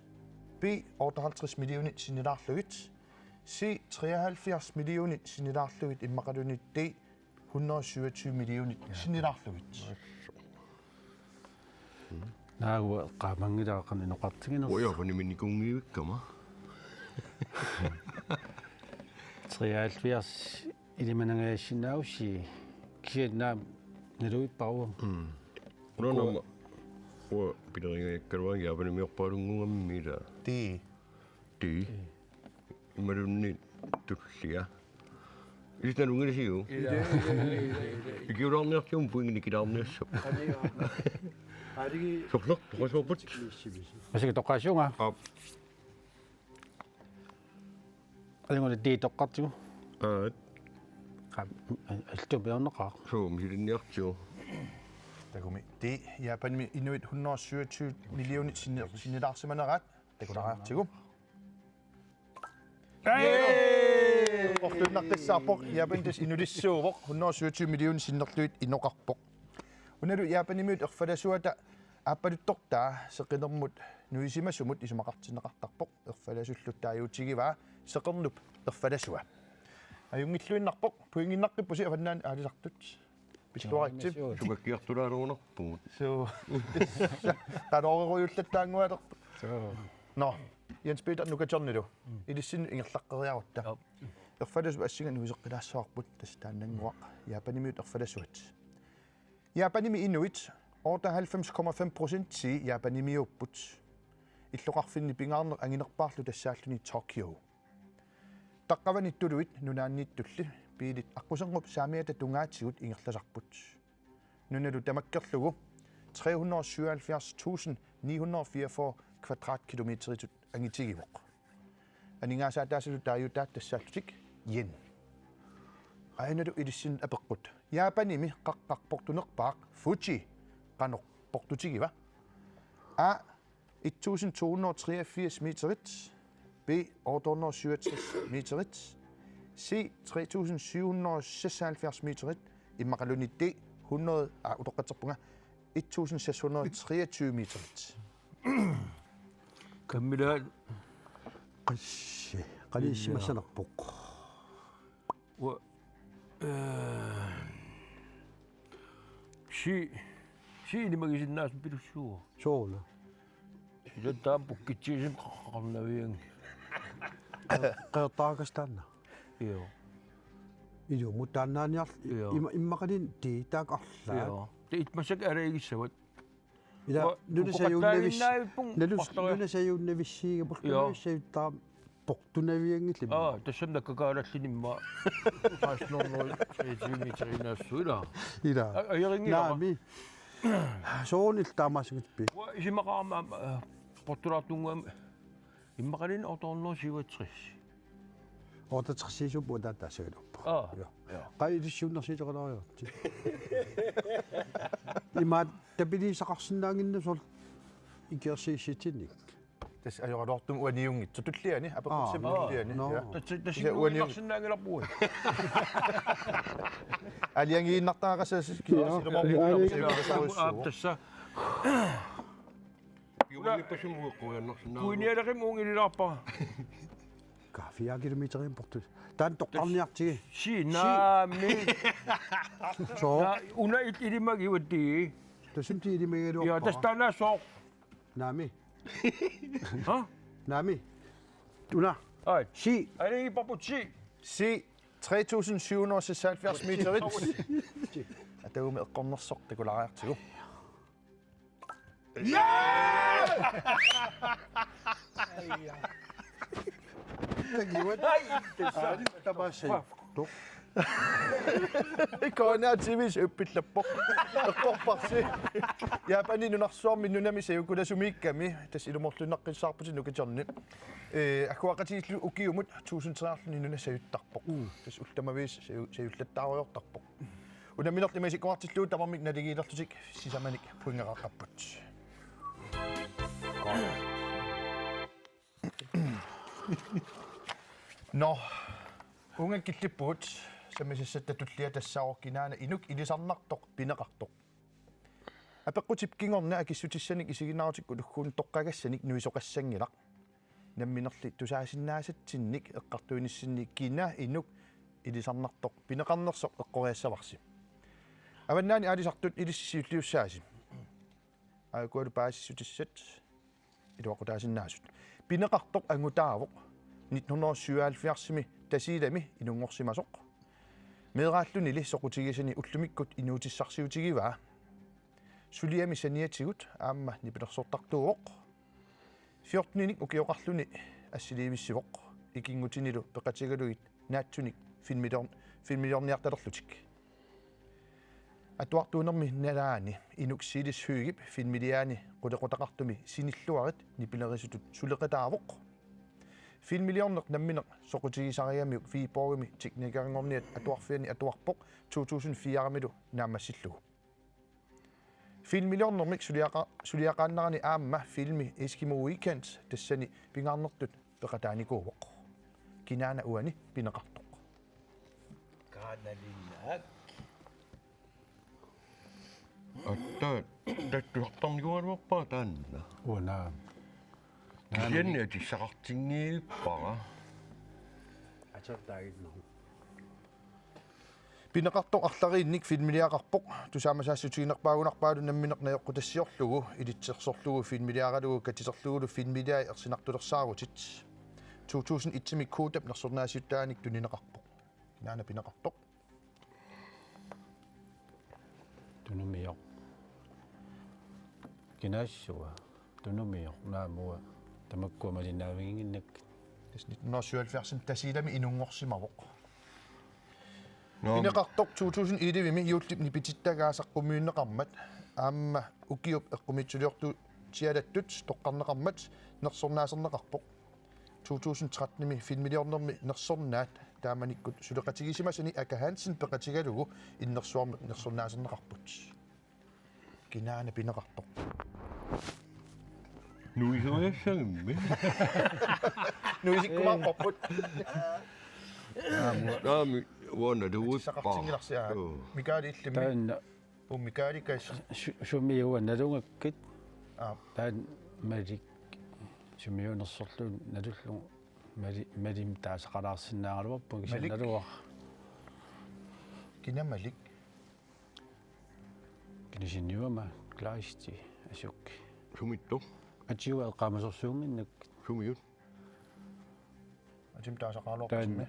B. Otteoghalvtreds millionit sinnilaarlugit. C. Treoghalvfjerds millionit sinnilaarlugit immaqaluunniit D. Hundrede syvogtyve millionit sinnilaarlugit. Naagga eqqaamanngilara qanoq inoqartiginersoq. Uja, Japanimi nikuunngivikkama. Treoghalvfjerds ilimanangajassinnaavusi, kisianni naamik naluvippara. Mm. Unaana aamma uanga pileringajakkaluarlunga Japanimiorpaalunnguugami ilaa. Tii. Tii. Imaluunniit tullia. Ilissi nalunngilisiuk? Ilaa, ilaa, ilaa, ilaa. Ikiulaarniartigu pointi nikilaarniassapput. Qaniga. Aligi. Sorleq toqasuarput. Massakkut toqqaassuunga. Aap. Alinguli D toqqartigu. Aat. Qa-, altu piorneqaaq. Suu, misilinniartigu. Takuuk. D, Japanimi inuit hundrede syvogtyve millionit sinni-, sinnilaarsimaneraat. Takulaariartigu. Hey! Orluinnaqqissaarpoq, Japan tassa inulissuuvoq, hundrede syvogtyve millionit sinnerlugit inoqarpoq. Unalu Japanimiut erfalasuata aappaluttortaa seqinermut nuisimasumut isumaqartinneqartarpoq, erfalasullu taaguutigivaa seqernup erfalasua. Ajunngilluinnarpoq, pointinnaqqippusi avannaani aalisartut. Pilluaritsi. Sukakkiartulaalerunarpugut. Suu. Qanoq orujullattaanngualerpoq. Suu. Nå, Jens Peter Nukaternilu. Mm. Ilissinnut ingerlaqqeriarutta. Joo. Erfalasup assinga nuiseqqilaassavarput tassa taannannguaq. Japanimiut erfalasuat. Japanimi inuit otteoghalvfems komma fem procent Japanimiuupput. Illoqarfinni pingaarneq anginerpaarlu tassaalluni Tokyo. Taqqavani tuluit nunaanniittulli biilit aqqusernup saamiata tungaatigut ingerlasarput. Nunalu tamakkerlugu tre hundrede syvoghalvfjerds tusind ni hundrede fireogfyrre kvadratkilometeritut angitigivoq. Aningaasaataasalu taaguutaat tassaallutik yen. Aajuna ilissinnut apeqqut. Japanimi qaqqaq portunerpaaq Fuji qanoq portutigiva? A, et tusind to hundrede og treogfirs meterit. B, otte hundrede og syvogtres meterit. C, tre tusind syv hundrede og seksoghalvfjerds meterit. Immaqaluunniit D, hundrede, ah, utoqqatserpunga, et tusind seks hundrede og treogtyve meterit. Kammilaat. Qassi. Qanissimassanerpoq. Ua-, eh, si-, siini magisinnaasum pilussuuvoq. Soorlu. Ila taama pukkitsigisumik qaqarnavianngilaq. Qeertaakastaanna. Joo. Ilumut taannaaniar-, Joo. Ima-, immaqaluunniit taakku arlaat. Joo. Te itmassak alagigissavat. Ila, ua-, nuna sajuunnavis-, uqattaaginnaavipput nalus-, artoria. Nuna sajuunnavissiigapullu, joo, nuna sajuttaam portunavianngillimmi. Aa, tassami nakkakaalalluni immaqa seksten hundrede treogtyve meteriinnaassuuvoq, ila. Ila. A-, ajorinngilara. Naamik. Soorunami taamaassinngitsoq. Uanga isumaqarama, eh, portulaartunnguami immaqaluunniit otte hundrede syvogtres. Otteogtres-iusup uataataasagaluarpa. Aa, ja. Ja. Qaa ilissi unnersiuteqalaariarti. Imaat tapiliisaqarsinnaannginnami soorlu ikiorsiissitsinnik. Tassa ajoraluartumik uaniunngitsoq tulliani, apeqqutissat Aa, tulliani. No. Ja. Tassa, tassa Kisianni uaniung- uaniunngitsoq. Aalajangiinnartaqassaassasut. Ja. Kisianni Ja. Aap, tassa. Juulippasum ueqquiannarsinnaa. Kuinialeqim uunngililaarpara. Ka fire kilometerinik portu. Taanna toqqarniartigu. Sinaami. Soo. Na, una it ilimagivatit. Tassami ilimagigaluarpara. Ja, tassa taanna sooq. Naami. Ha? Naami. Una. Ai. Si. Ai, ipaput si. Si. Tre tusind syv hundrede og seksoghalvfjerds meterit. Atagu eqqornersoq takulaariartigu. Ja! Takuat. Ai, tassa. Tamassi. Tok. K N R T V-s uppillappoq. Eqqorparsi. Japanip nunarsuarmi nunami sajukulasumiikkami. Tassa ilumoorlunnaqqissaarputit nukiterni. Eh, agguaaqatigiillu ukiumut tusind tre-arluni nuna sajuttarpoq. Mm. Tassa ullut tamaviisa saju-, sajullattaarujoortarpoq. Unammineq imasikkuartillugu tamarmik naligiilerlutik sisamanik pointeqaqqapput. Nå, uunga killippugut sammisassatta tullia tassaavoq kinaana inuk ilisarnartoq pineqartoq. Apeqqutip kingorna akissutissanik isiginnaarutikkut ugguuna toqqagassanik nuisoqassanngilaq. Namminerli tusaasinnaasatsinnik eqqartuinissinni kina inuk ilisarnartoq pineqarnersoq eqqoriassavarsi. Avannaani aalisartut ilissi siulliussaasi. Aajukualu paasissutissat iluaqutaasinnaasut. Pineqartoq angutaavoq nitten hundrede og syvoghalvfjerdsimi Tasiilami inunngorsimasoq. Meeraallunili soqutigisani ullumikkut inuutissarsiutigivaa. Suliami saniatigut aamma nipilersortartuuvoq. Fjorteninik ukioqarluni assiliivissivoq. Ikinngutinilu peqatigalugit naatsunik filmilior-, filmiliorniartalerlutik. Atuartuunermi nalaani inuk Silis Høegh-ip filmiliaani qulequtaqartumi sinilluarit nipilerisutut suleqataavoq. Filmiliorneq nammineq soqutigisarigamiuk Viborgimi teknikerinngorniat atuarfianni atuarpoq to tusind fire-milu naammassillugu. Filmiliornermik suliaqa-, suliaqaannarani aamma filmi Eskimo Weekend tassani pingaarnertut peqataanikuuvoq. Kinaana uani pineqartoq. Kaanalinnaak. Atta, tattusartarnikuugaluarpara taanna. Una. Kisianni atissaqartinngivippara. Atsap taaginnarpoq. Pineqartoq arlariinnik filmiliaqarpoq, tusaamasaassutiginerpaagunarpaalu nammineq najoqqutassiorlugu, ilitsersorlugu filmiliaralugu katiterlugulu filmiliai ersinartulersaarutit. To tusind et-imi Kodap nersornaasiuttaanik tunineqarpoq. Kinaana pineqartoq. Tunumioq. Kinaassua. Tunumioq naamua. Tamakkua malinnaaviginnginnakkit. Tassa nitten hundrede og syvoghalvfjerds Tasiilami inunngorsimavoq. Nå. Pineqartoq to tusind elleve-mi juullip nipitittagaq saqqummiunneqarmat aamma ukiup eqqumiitsuliortuutsialattut toqqarneqarmat nersornaaserneqarpoq. To tusind tretten-imi filmiliornermi nersornaat taamanikkut suleqatigisimasani Aka Hansen peqatigalugu innersuarmi nersornaaserneqarput. Kinaana pineqartoq. Nuisoriassagimmi. Nuisikkumaarparput. Naami uanga tuuppara. Saqartinngilarsi aa. Joo. Mikael Illimmi. Taanna Ummikaalikas. Su-, sumiua nalugakkit. Aap. Taanna Malik sumiunersorluunniit nalullugu Mali-, Malimik taasaqalaarsinnaagaluarpunga kisianni Malik. Naluara. Kina Malik? Kinasinniugama Kleist Asuk. Sumiittoq? Atiua eqqaamasorsuunnginnakkit. Sumiut? Atim taasaqaraluarpasimi. Taanna.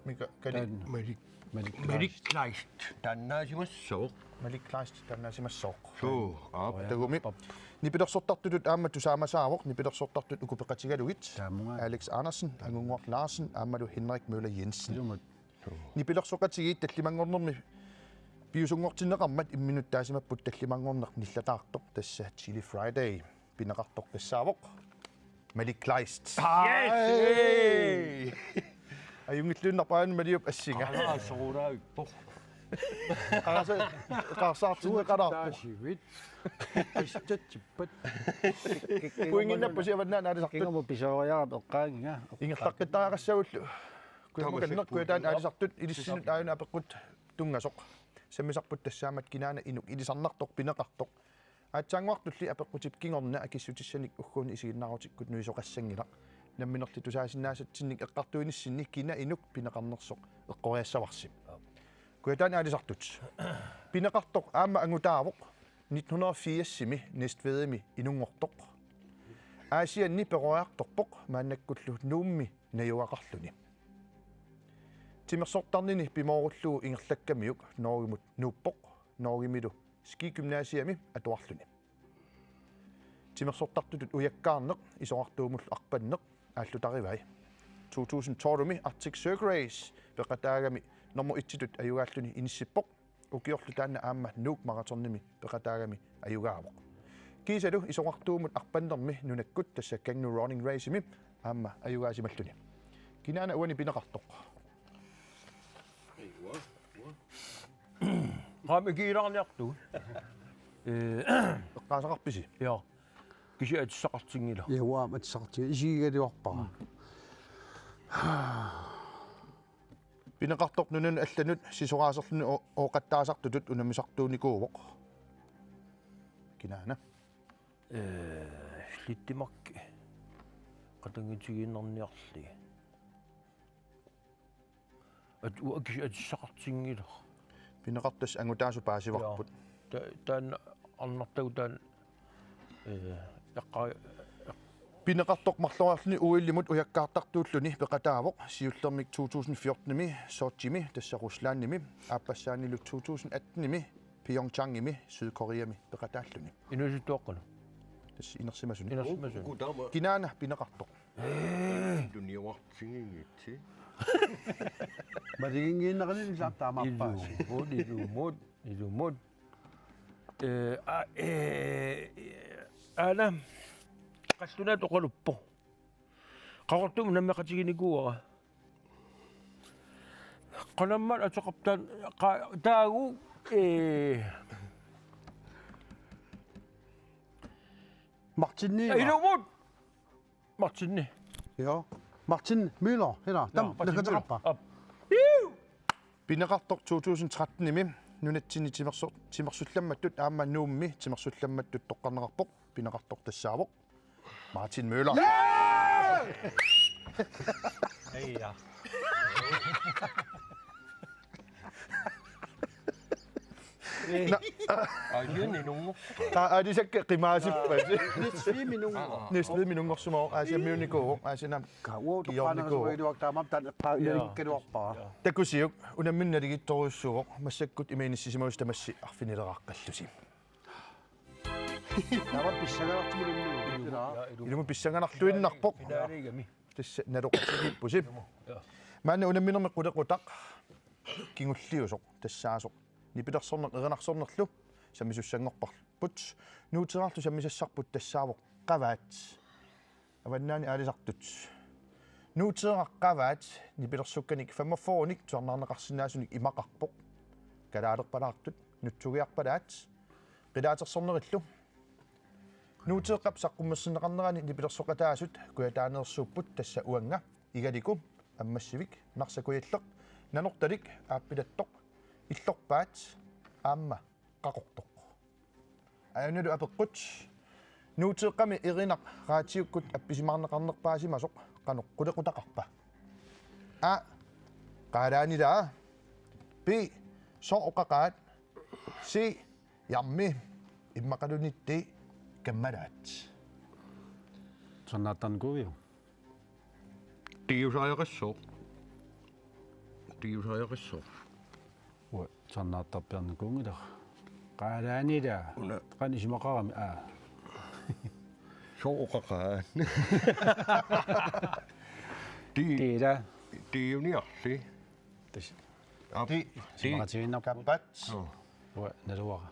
Mika, Kali. Taanna. Malik. Malik. Malik Kleist. Taannaasimassooq. Malik Kleist taannaasimassooq. Suu, aap. Tagumi. Pap. Nipilersortartutut aamma tusaamasaavoq, nipilersortartut uku peqatigalugit. Taamunga. Alex Andersen, Angunnguaq Larsen, aammalu Henrik Møller Jensen. Ilumut. Nipilersoqatigiit tallimanngornermi Piviusunngortinneqarmat imminut taasimapput tallimanngorneq nillataartoq, tassa Chili Friday. Pineqartoq tassaavoq Malik Kleist. Ajunngilluinnarpara Maliup assinga. Qalaasooraavippoq. Qaasa-, qaarsaartinneqalaarpoq. Taasivit. Qissatsippat. Pointinnappusi Avannaani aalisartut. Kingorna pisooriarap eqqaagiga. Ingerlaqqittariaqassagullu. Kujammukanneq Kujataani aalisartut ilissinnut aajuna apeqqut tunngasoq. Sammisarput tassaammat kinaana inuk ilisarnartoq pineqartoq. Aatsaannguartulli apeqqutip kingorna akissutissanik ugguuna isiginnaarutikkut nuisoqassanngilaq. Namminerli tusaasinnaassatsinnik eqqartuinissinni kina inuk pineqarnersoq eqqoriassavarsi. Kujataani aalisartut. Pineqartoq aamma angutaavoq nitten hundrede og firsimi Næstvedimi inunngortoq. Aasianni peroriartorpoq maannakkullu Nuummi najugaqarluni. Timersortarnini pimoorullugu ingerlakkamiuk Norgemut nuuppoq, Norgemilu Ski Gymnasiami atuarluni. Timersortartutut ujakkaarneq isorartuumullu arpanneq aallutarivai. To tusind tolvimi Arctic Circle Race peqataagami nummer ettitut ajugaalluni inissippoq. Ukiorlu taanna aamma Nuuk Marathonimi peqataagami ajugaavoq. Kiisalu isorartuumut arpannermi nunakkut, tassa Kangnuu Running Racemi, aamma ajugaasimalluni. Kinaana uani pineqartoq? Qaami kiilaarniartugut. Ee, Eqqaasaqarpisi? Ja. Kisianni atissaqartinngilaq. Ja, uanga atissaqartinngilaq. Isigigaluarpara. Pineqartoq nunanut allanut sisoraaserluni o-, ooqattaasartutut unammisartuunikuuvoq. Kinaana? Ee, Slettemark. Qatanngutigiinnarniarli. At-, uanga kisianni atissaqartinngilaq. Pineqartoq tassa angutaasut paasivarput. Ja. Ta-, taanna arnartagut taanna, ee, eqqa-, Pineqartoq marloriarluni O L-imut ujakkaartartuulluni peqataavoq, siullermik to tusind fjortenimi Sochimi, tassa Ruslandimi, aappassaanilu to tusind attenimi Pyeongchangimi, Sydkoreami peqataalluni. Inuusuttuaqqanut? Tassa inersimasuni. Inersimasuni. Uku taama. Kinaana pineqartoq? Tuniuartigigitsi. Maliginngiinnarani ilaa taamaappaasi. Ilumut, ilumut, ilumut. Ee, a, ee, aana. Qallunaat oqaluppoq. Qaqortumut nammeqatiginikuuara. Qanammat ateqarpoq taan-, qa-, taagu, ee. Martini. Ilumut! Martini. Ja. Martin Møller, hela. Tam, Martin Møller. Aap. Iu! Pineqartoq to tusind trettenimi nunatsinni timersor-, timersullammattut aamma Nuummi timersullammattut toqqarneqarpoq. Pineqartoq tassaavoq Martin Møller. Eija. Na-, Aasianni inunngor-. Qa-, aalisakkat qimaasippasi. Næstved inunngor-. Næstved inunngorsimavoq, Aasiammiunnikuuvoq, Aasiannaami. Ka uo kiornikuuvoq. Toqqaannarsuiluaq taamaammat taanna eqqaa-, ja, ilanngikkaluarpara. Takusiuk, unammineq naligiittorujussuuvoq, massakkut ima inissisimavisi tamassi arfinileraqqallusi. Taava pissanganartumulunniu. Ilumut pissanganarluinnarpoq. Finaaligami. Tassa naloqatigiippusi. Ja. Maanna unamminermi qulequtaq kingulliusoq tassaasoq nipilersorneq erinarsornerlu sammisussanngorparput. Nuuteerarlu sammisassarput tassaavoq Qavaat. Avannaani aalisartut. Nuuteeraq Qavaat nipilersukkanik femogfyrrenik tusarnaarneqarsinnaasunik imaqarpoq. Kalaalerpalaartut nutsugiarpalaat. Qilaatersornerillu. Nuuteeqqap saqqummersinneqarnerani nipilersoqataasut Kujataaneersuupput, tassa uanga, Igaliku, Ammassivik, Narsaq Kujalleq, Nanortalik, Aappilattoq, Illorpaat aamma Qaqortoq. Aajuna apeqqut: Nuuteeqqami Erinaq raatiukkut appisimaarneqarnerpaasimasoq qanoq qulequtaqarpa? A: Qaalaanilaa. B: Sooq oqaqaat. C: Jarmi. Immaqaluunniit D: Kammalaat. Tusarnaartarnikuuiuk? Tiusariaqassooq. Tiusariaqassooq. Uanga tusarnaartarpiarnikuunngilara. Qaalaanilaa. Una. Qanoq isumaqarami, aa. Sooq oqaqaat. Ti-, Tiila. Tiuniarli. Tassa. Aap. Ti-, ti-, Isumaqatigiinnarpoq. Kappat. Joo. Uanga naluara.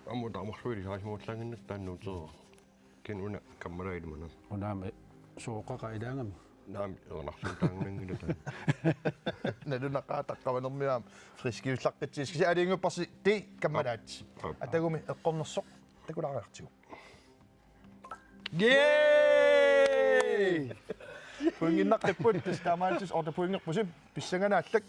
Aamma tamarluili saasumuullaanginnak taanna Nuuteeraq. Kisianni una kammalaat ilimanaq. Unaami sooqaqa ilaagami. Naamik erinarsuutaanngilanga taanna. Nalunaqaaq taqqavanermiaam friskiullaqqitsi. Kisianni aalajangiupparsi D kammalaat. Aap. Aap. Atagumi eqqornersoq takulaariartigu. Yay! Pointinnaqqipput tassa taamaallutik otte pointerpusi pissanganarlak.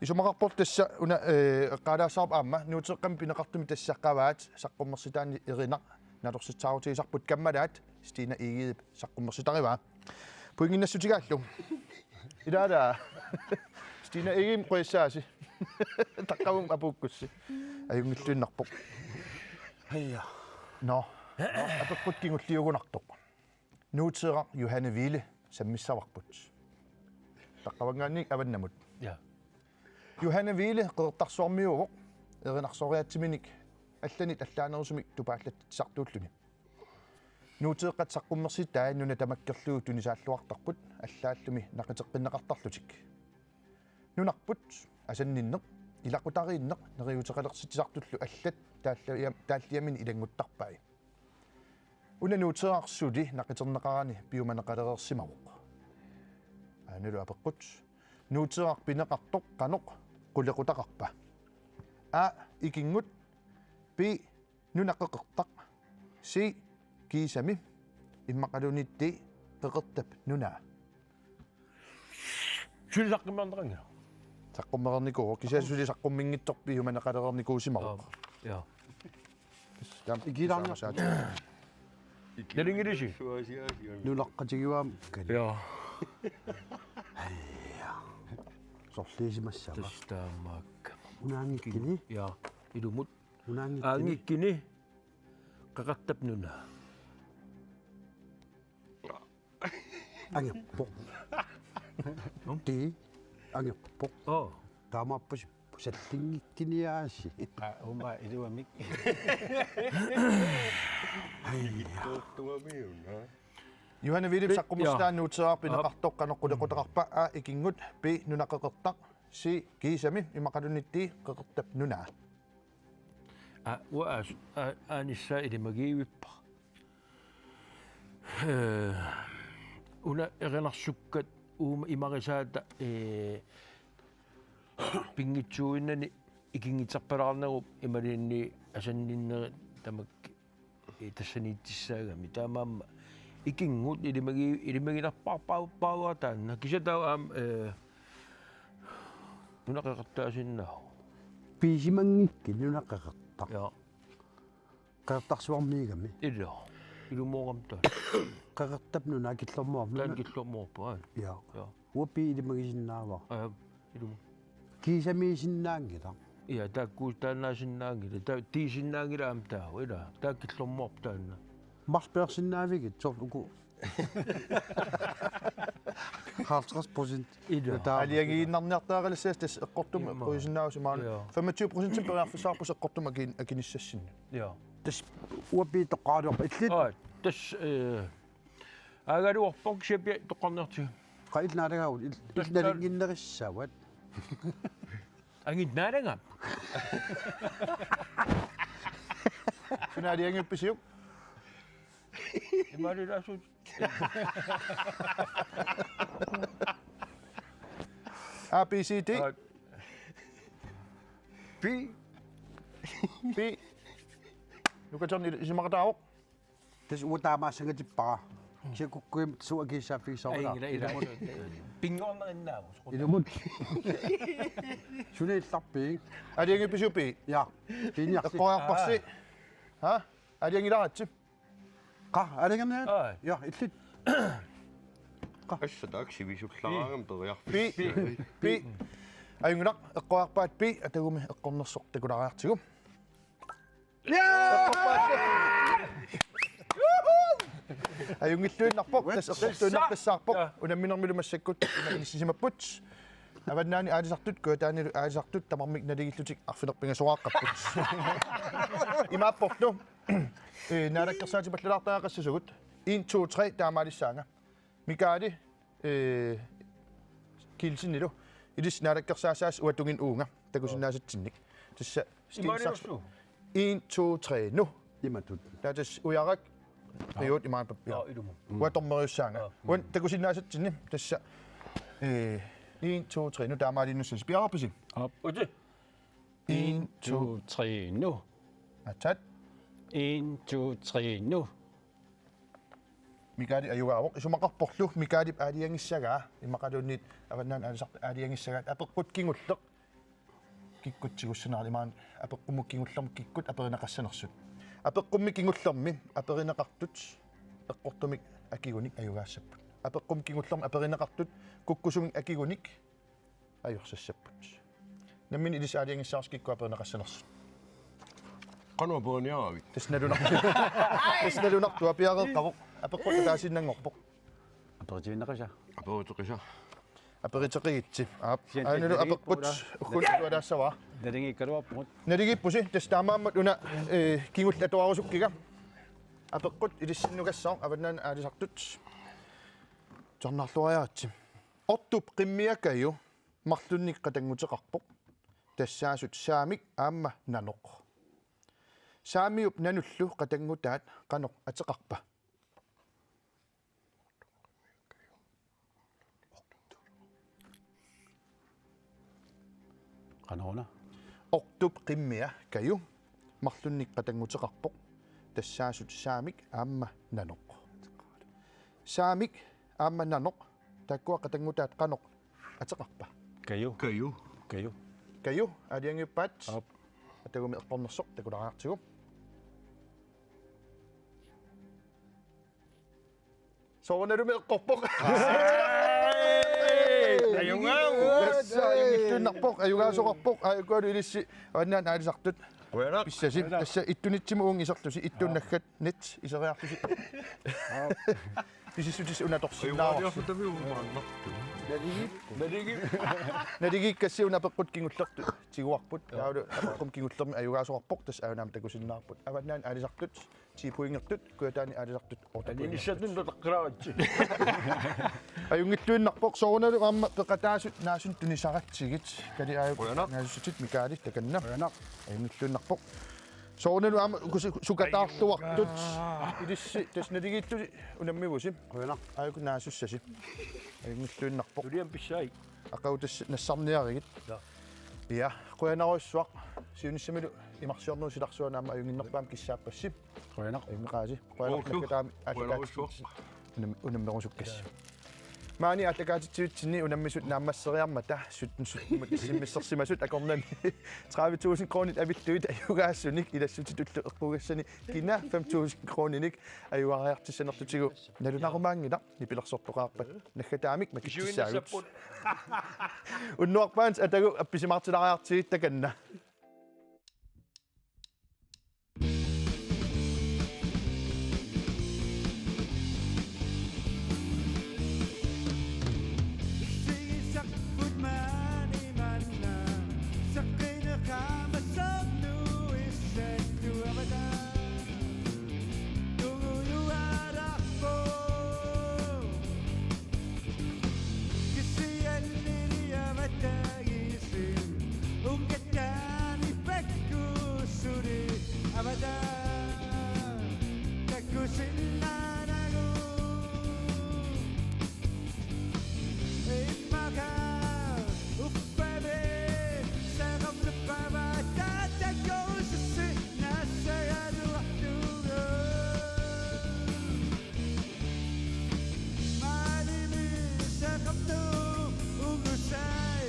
Isumaqarpunga tassa una, eh, eqqaalaassavara aamma Nuuteeqqami pineqartumi tassa qavaat saqqummersitaanni erinaq nalorsitsaarutigisarput kammalaat Stina Egedep saqqummersitarivaa. Pointinnassutigaarlu. Ilaala. Stina Egedep quissaasi. Taqqavunga apuukkussi. Ajunngilluinnarpoq. Hija. Nå. Nå, apeqqut kingulliugunartoq. Nuuteeraq Johanne Wiele sammissavarput. Taqqavanngaanniit avannamut. Ja. Johanne Wiele Qeqertarsuarmiuuvoq. Erinarsoriaatsiminik allanit allaanerusumik tupaallatsisartuulluni. Nuuteeqqat saqqummersitai nuna tamakkerlugu tunisaalluartarput allaallumi naqiteqqinneqartarlutik. Nunarput asanninneq, ilaqutariinneq neriuuteqalersitsisartullu allat taalliam-, taalliamini ilannguttarpai. Una Nuuteeraq suli naqiterneqarani piumaneqalereersimavoq. Aanalu apeqqut. Nuuteeraq pineqartoq qanoq qulequtaqarpa? A, ikinngut. B, nuna qeqertaq. C, kiisami. Immaqaluunniit D, qeqertap nunaa. Suli saqqummereerneqanngilaq. Saqqummereernikuuvoq. Kisianni suli saqqummiinngitsoq piumaneqalereernikuusimavoq. Aap. Ja. Taam-, Ikilaarniar-, taamasaat. Nalinginnaasut. Nunaqqatigivaam kani. Ja. Sorliisimassava. Tassa taamaakka. Unaanngikkini. Ja. Ilumut. Unaanngikkini. Aanngikkini. Qeqertap nunaa. Angerpoq. Num? Tii, angerpoq. Oo. Taamaappoq sallinngikkiniaasi. Aa, uuma iluamik. Ai. Tuamiuna. Johanne Wielep Pi-, saqqummersitaa ja. Nuuteeraq pineqartoq qanoq qulequtaqarpa? A, ikinngut. B, nuna qeqertaq. C, kiisami. Immaqaluunniit D, qeqertap nunaa. Aa, uanga aas-, aa-, aanissaa ilimagivippara. Eh, una erinarsukkat uuma imarisaata, eh, pinngitsuuinnani ikinngitserpalaarnerup imaluunniit asanninnerit tamakku, eh, tassaniitissaagamik. Taamaammat ikinngut ilimagi-, ilimaginerpaarpaa-, paavara taanna. Kisianni taava aamma, eh, nuna qeqertaasinnaavoq. Piisimanngikkuit nuna qeqertaq. Ja. Qeqertarsuarmiigami. Ilaa. Ilumoorami taanna. Qeqertap nunaa killormoorpoq. Taanna killormoorpoq, aa. Ja. Ja. Uanga B ilimagisinnaavara. Aa, ilumoorpoq. Kiisamiisinnaanngilaq. Ja, taakku taannaasinnaanngilaq. Taa-, tiisinnaanngilaq aamma taava, ilaa. Taakku killormoorpoq taanna. Marluk peersinnaavigit, soorlu uku. Halvtreds procent. Ida. Taava. Aalajangiinnarniartariaqalissaasi tassa eqqortumik. Immaqa. Eqquisinnaavusi maani. Joo. Femogtyve procent periarfissaqarpusi eqqortumik akin-, akinissassinnik. Joo. Tassa uanga B toqqaaraluarpoq illit. Aa, tassa, eh, aagaluarpoq kisianni B toqqarniartigu. Qaa, illit naalagaavutit, il-, illit tassa nalinginnerissavat. Angit naalagaq. Suna aalajangiuppisiuk? Imaalilaasut. A, B, C, D. Aa. B. B. Nuka John il-, isumaqataavoq. Tassa uanga taamaassangatippara. Kisianni kukkuimmat suut akisussaaffigissavarput. Ai, ila, ila. Pinngornerinnaavoq. Ilumut. Suna illarpiuk? Aalajangiuppisiuk B? Ja. Piinniarsi. Eqqoriarparsi. Aa. Ha? Aalajangiilaaritsi. Qaa, aalajangerniarit? Aa. Ja, illit. Qaa. Tassa taakku sivisullaaraangama periarfissaq. B. B. Ajunngilaq, eqqoriarpaat B, atagumi eqqornersoq takulaariartigu. Ja! Ajunngilluinnarpoq, tassa eqqortuinnaqqissaarpoq, ja, unamminermilu massakkut, ima inissisimapput. Avannaani aalisartut, Kujataanilu aalisartut, tamarmik naligiillutik arfineq-pingasoqaqqapput. Imaapporlu, eh, naalakkersaatipallalaartariaqassasugut. En, to, tre, taamaalissaanga. Mikaeli, eh, Kielsenilu. Ilissi naalakkersaassaasi uatungin uunga. Takusinnaasatsinnik. Tassa sten, saks, pap. En, to, tre, nu. Imatut. Taava tassa ujarak. Qiut imaappoq. Aa, ilumut. Uanga dommeriussaanga. Aa. Uani takusinnaasatsinni tassa, eh, en, to, tre, nu taamaaliinnassasi. Piareerpisi? Aap. Uti. En, to, tre, nu. Atat. En, to, tre, nu. Mikaali ajugaavoq, isumaqarporlu Mikaalip aalajangissagaa, immaqaluunniit Avannaani Aalisartut aalajangissagaat, apeqqut kingulleq. Kikkut tigussaneraat imaluunniit apeqqummut kingullermut kikkut aperineqassanersut. Apeqqummik kingullermik aperineqartut eqqortumik akigunik ajugaassapput. Apeqqummik kingullermik aperineqartut kukkusumik akigunik ajorsassapput. Nammineq ilissi aalajangissavarsi kikkut aperineqassanersut. Qanoq aperiniaravit? Tassa nalunartoq. Tassa nalunartoq, piareeqqavoq. Apeqqut ataasiinnanngorpoq. Aperitivinneqisa. Aperiteqisa. Aperiteqigitsi. Aap. Sian aanalu aperiteqigippugut apeqqut ukkut atualaassavaa. Naligiikkaluarpugut. Naligiippusi, tassa taamaammat una, eh, kingulleq atuarusukkiga. Apeqqut ilissinnukassaaq Avannaani Aalisartut. Tusarnaarluariaritsi. Ortup qimmia Kaju marlunnik qatannguteqarpoq. Tassaasut Saamik aamma Nanoq. Saamiup Nanullu qatanngutaat qanoq ateqarpa? Qanoruna? Ortup qimmia Kaju marlunnik qatannguteqarpoq. Tassaasut Saamik aamma Nanoq. Saamik aamma Nanoq, taakkua qatanngutaat qanoq ateqarpa? Kaju. Kaju. Kaju. Kaju, aalajangiuppaat. Aap. Atagumi eqqornersoq takulaariartigu. Soorunalumi eqqorpoq. Ej! Ajugaavoq. Tassa ajunngilluinnarpoq, ajugaasoqarpoq, aajuku ilissi Avannaani Aalisartut. Qujanaq. Pissasi, qujanaq. Tassa ittunitsimut uunga iserlusi, ittuunnaggat. Net iseriarlusi. Pisissutissat una atorsinnaavarsi. Ajugaaliarluta umaannartut. Naligi-, naligi-. Naligiikkassi una apeqqut kingullertut tiguarput. Taavalu apeqqummi kingullermi ajugaasoqarpoq, tassa aajuna aamma takusinnaavarput. Avannaani Aalisartut ti pointertut, Kujataani Aalisartut otte pointertut. Aninissatut nutaqqilaaritsi. Ajunngilluinnarpoq, soorunalimi aamma peqataasut naasunut tunisaratsigit. Kali aajuku. Qujanaq. Naasussatit Mikaali takanna. Qujanaq. Ajunngilluinnarpoq. Soorunalimi aamma uku su-, sukataarluartut. Ilissi, tassa naligiillusi unammivusi. Qujanaq. Aajuku naasussasi. Ajunngilluinnarpoq. Julian pissai. Aqagu tassa nassarniarigit. Ja. Ja, qujanarsuaq. Siunissamilu imarsiornerup silarsuani aamma ajunnginnerpaamik kissaappassi. Qujanaq. Ajunngilaq. Qujanaq. Uullu. Naggataamik aallakaatitsi. Qujanarsuaq. Unam-, unammerusukkassi. Maani aallakaatitsivitsinni unammisut naammasseriarmata sytten sytten-imut issimmissersimasut akornanni tredive tusind kronit avillugit ajugaasunik ilassutitullu eqqugassani kina fem tusind kroninik ajugaariartissanerlutigu nalunarumaanngilaq, nipilersortoqaarpat naggataamik makitsissaagut. Unnuarpaanit atagu appisimaartilaariartigit takanna. Kisiannili avataagisi, uungattaani pakkuussuli avataa takusinnaanagu. Immaqa uppami saqarnerpaavaa tatakkuusissi nassagaluartugut. Maalimi saqarneq ungusai.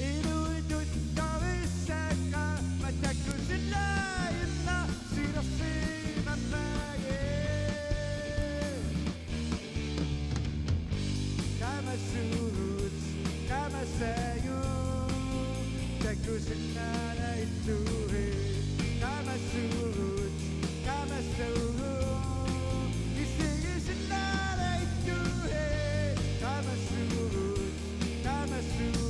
Inuitut tavissaqa matakkusillainna silersimammagi. Qamasugut, qamasagut, takusinnaalaittugi. Qamasugut, qamasagut, isigisinnaalaittugi. Qamasugut, qamasugut.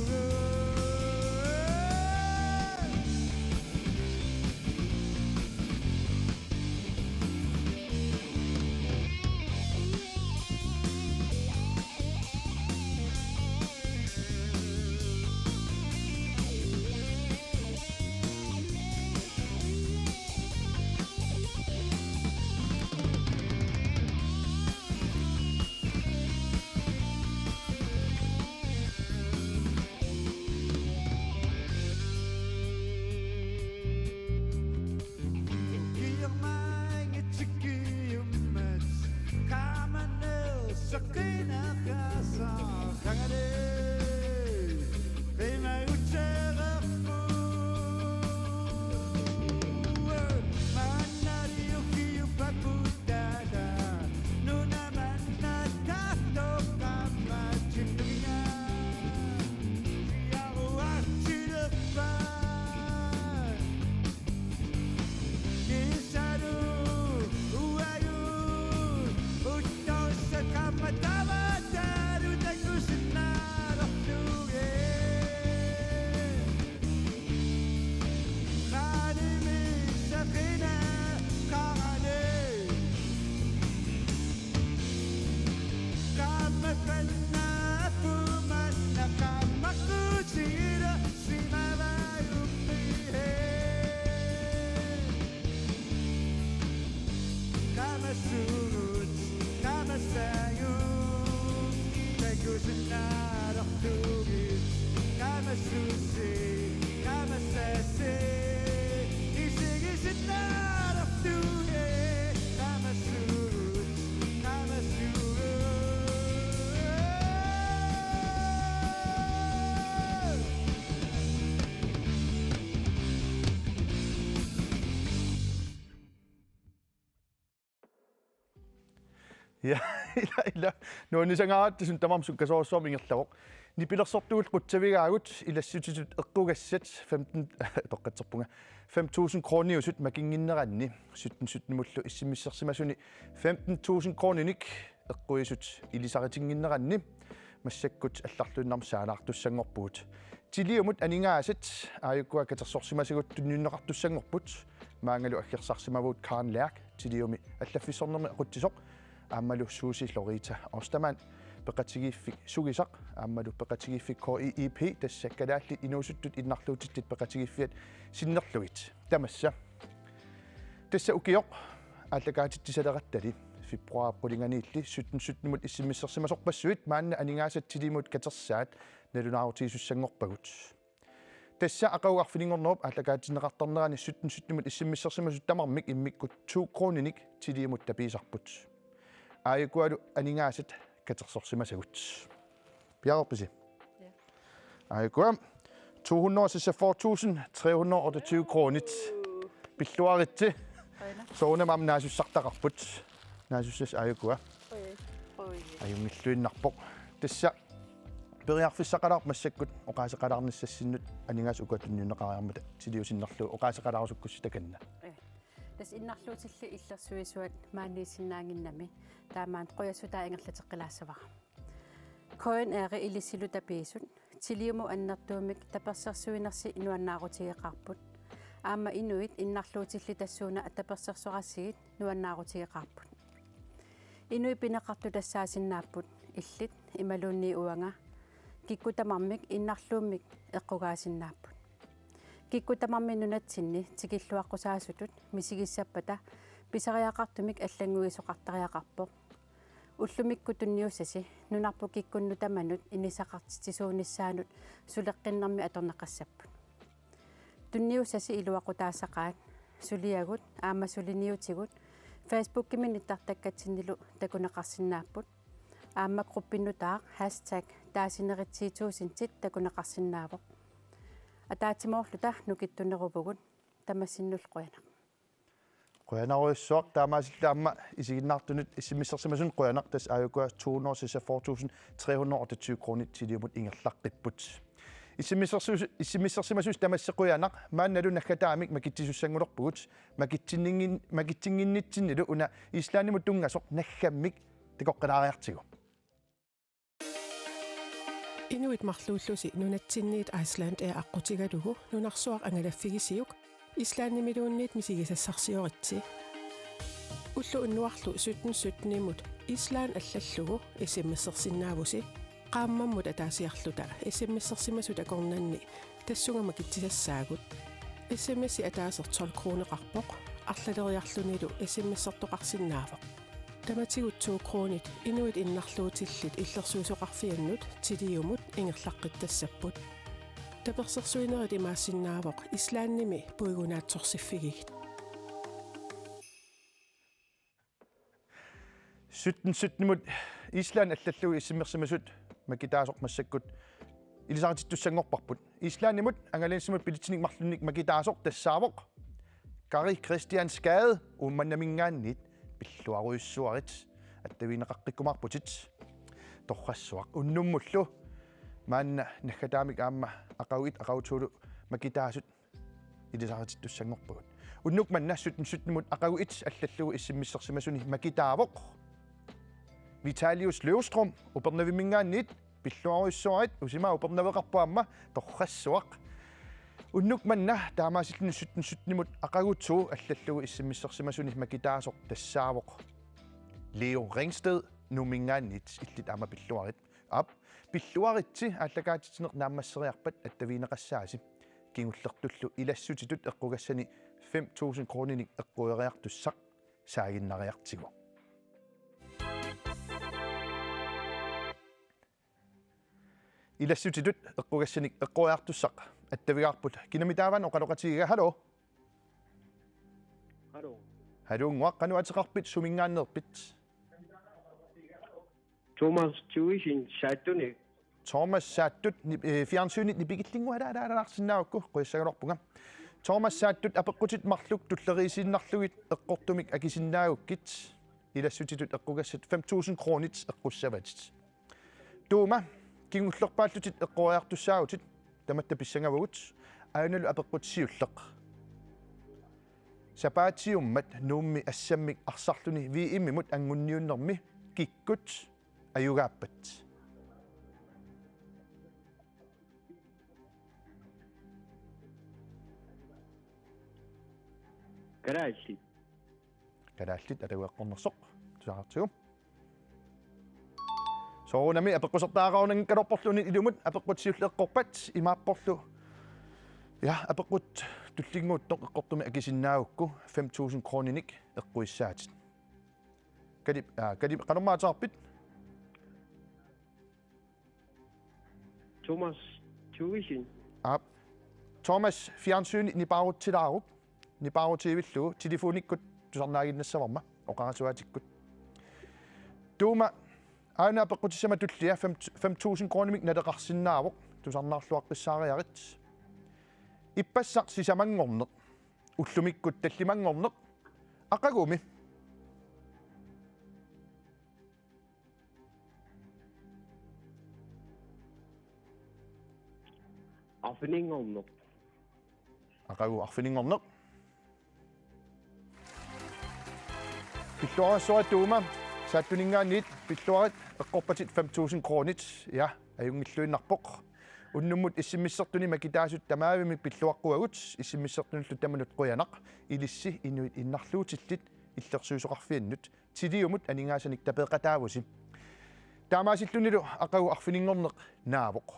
Ja, ila, ila. Nuannisangaatsiarput tamarmik sukkasoorujussuarmik ingerlavoq. Nipilersortugut qutsavigaagut ilassutitut eqqugassat femten, toqqatserpunga, fem tusind kroniusut makinnginneranni sytten sytten-imullu S M S-ersimasuni femten tusind kroninik eqquisut ilisaritinnginneranni massakkut allarluinnarmik saanaartussanngorpugut. Tiliumut aningaasat aajukua katersorsimasagut tunniunneqartussanngorput. Maangalu aggersarsimavugut Karen Lærk, Tiliumi allaffissornermi aqutsisoq, aammalu Susi Lorita Ostermann, peqatigiiffik Sugisaq, aammalu peqatigiiffik K I I P, tassa Kalaallit Inuusuttut Innarluutillit Peqatigiiffiat sinnerlugit. Tamassa. Tassa ukioq aallakaatitsisaleqattali februaarip qulinganiilli sytten sytten-imut S M S-ersimasorpassuit maanna aningaasat Tiliumut katersaat nalunaarutigisussanngorumaarpagut. Tassa aqagu arfininngornerup aallakaatinneqartarnerani sytten sytten-imut S M S-ersimasut tamarmik immikkut to kroninik Tiliumut tapiisarput. Aajukualu aningaasat katersorsimasagut. Piareerpisi? Ja. Aajukua to hundrede og seksogfyrre tusind tre hundrede og otteogtyve kronit. Pilluaritsi. Aina. Soorunami aamma naasussartaqarput. Naasussasi aajukua. Oj, oj. Ajunngilluinnarpoq. Tassa periarfissaqalaarpoq massakkut oqaaseqalaarnissassinnut aningaasat ukua tunniunneqariarmata Tiliup sinnerlugu oqaaseqalaarusukkussi takanna. Eh. Tassa Innarluutillit Illersuisuat maaniissinnaannginnami taamaammat qujassutaa ingerlateqqilaassavara. K N R-i ilissilu tapiisut Tiliumut annertuumik tapersersuinersi nuannaarutigeqaarput. Aamma inuit innarluutillit tassuuna tapersersorassigit nuannaarutigeqaarput. Inuit pineqartut tassaasinnaapput, illit imaluunniit uanga, kikkut tamarmik innarluummik eqqugaasinnaapput. Kikkut tamarmik nunatsinni tikilluaqqusaasutut misigissappata pisariaqartumik allannguisoqartariaqarpoq. Ullumikkut tunniussasi nunarput kikkunnut tamanut inisaqartitsisuunissaanut suleqqinnermi atorneqassapput. Tunniussasi iluaqutaassaqaat, suliagut aamma suliniutigut Facebookimi nittartakkatsinnilu takuneqarsinnaapput. Aamma gruppip nutaaq hashtag taasinerit ti tusindit takuneqarsinnaavoq. Ataatsimoorluta nukittuneruvugut, tamassinnullu qujanaq. Qujanarujussuaq, taamaasilluta aamma isiginnaartunut S M S-ersimasunut qujanaq, tassa aajukua to hundrede og seksogfyrre tusind tre hundrede og otteogtyve kronit Tiliumut ingerlaqqipput. S M S-ersimasu-, S M S-ersimasussi tamassi qujanaq, maannalu naggataamik makitsisussanngorpugut, makitsinninngin-, makitsinnginnitsinnilu una Islandimut tunngasoq naggammik takoqqilaariartigu. Inuit marluullusi nunatsinniit Icelandair aqqutigalugu nunarsuaq angalaffigisiuk Islandimiluunniit misigisassarsioritsi. Ulloq unnuarlu sytten sytten-imut Island allallugu S M S-ersinnaavusi, qaammammut ataasiarluta S M S-ersimasut akornanni tassunga makitsisassaagut. S M S-i ataaseq tolv kroneqarpoq, arlaleriarlunilu S M S-ertoqarsinnaavoq. Tamatigut to kronit inuit innarluutillit illersuisoqarfiannut Tiliumut ingerlaqqittassapput. Tapersersuinerit imaassinnaavoq Islandimi puigunaatsorsiffigigit. Sytten sytten-imut Island allallugu S M S-ersimasut makitaasoq massakkut ilisaritissussanngorparput. Islandimut angalanissamut billetsinik marlunnik makitaasoq tassaavoq Kari Kristian Skade Uummannaminngaanniit, pilluarujussuarit, attavigineqaqqikkumaarputit. Torrassuaq. Unnummullu maanna naggataamik aamma aqagu et aqagu to-lu makitaasut ilisaritissussanngorpagut. Unnuk manna sytten sytten-imut aqagu et allallugu S M S-ersimasuni makitaavoq Vitalius Løvstrøm Upernavimminngaanniit, pilluarujussuarit, usimaa Upernaveqarpoq aamma, torrassuaq. Unnuk manna taamaasilluni sytten sytten-imut aqagu to allallugu S M S-ersimasuni makitaasoq tassaavoq Leo Ringsted Nuumminngaanniit, illit aamma pilluarit. Aap, pilluaritsi, aallakaatitsineq naammasseriarpat attavigineqassaasi. Kingullertullu ilassutitut eqqugassani fem tusind kroninik eqqueriartussaq saaginnariartigu. Ilassutitut eqqugassanik eqqoriartussaq attavigaarput. Kinami taava oqaloqatigiga? Hallo. Hallo. Hallo, unnguaq, qanoq ateqarpit, suminngaanneerpit? Thomas Thuesen, Saattuni. Thomas Saattut, ni-, eh, fjernsynit nipikillinngualaalaalaarsinnaagukku, qujassagaluarpunga. Thomas Saattut, apeqqutit marluk tulleriiinnarlugit eqqortumik akisinnaagukkit, ilassutitut eqqugassat fem tusind kronit eqqussavatit. Tuuma, kingullerpaallutit eqqoriartussaavutit, tamatta pissangavagut, aanalu apeqqut siulleq. Sapaatiummat Nuummi assammik arsarluni V M-imut anguniunnermi kikkut ajugaappat? Kalaallit. Kalaallit, atagu eqqornersoq. Tusartigu. Soorunami apeqqusertaqarunanngikkaluarporlu uani ilumut, apeqqut siulleq eqqorpat, imaapporlu. Ja, apeqqut tullinnguuttoq eqqortumik akisinnaagukku fem tusind kroninik eqquissaatit. Kalip, aa, Kalip, qanormaa ateqarpit? Thomas Thuesen. Aap. Thomas, fjernsynit nipaarutsilaaruk. Nipaarutsivillugu telefonikkut tusarnaaginnassavarma oqarasuaatikkut. Tuuma, aana apeqqutissama tullia fem, fem tusind kronimik naleqarsinnaavoq, tusarnaarluaqqissaariarit. Ippassaq sisamanngorneq, ullumikkut tallimanngorneq, aqagumi? Arfininngorneq. Aqagu arfininngorneq. Pilluarissuarit Tuuma, Saattuninngaanniit pilluarit, eqqorpatit fem tusind kronit, ja, ajunngilluinnarpoq. Unnummut S M S-ertuni makitaasut tamaavimmi pilluaqquagut, S M S-ertunullu tamanut qujanaq, ilissi inuit innarluutillit illersuisoqarfiannut Tiliumut aningaasanik tapeeqataavusi. Taamaasillunilu aqagu arfininngorneq naavoq.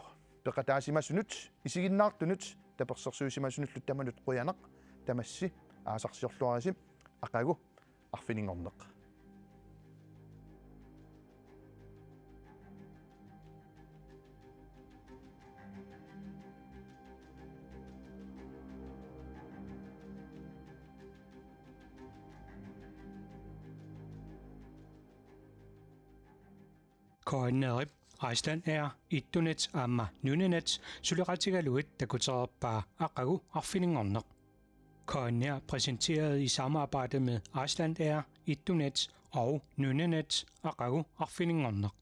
Peqataasimasunut, isiginnaartunut, tapersersuisimasunullu tamanut qujanaq, tamassi aasarsiorluarisi, aqagu arfininngorneq. K N R-ip Icelandair, Etunet aamma Nunanet suleqatigalugit takutereerpaa aqagu arfininngorneq. K N R præsenteret i samarbejde med Icelandair, Etunet og Nunanet, aqagu arfininngorneq.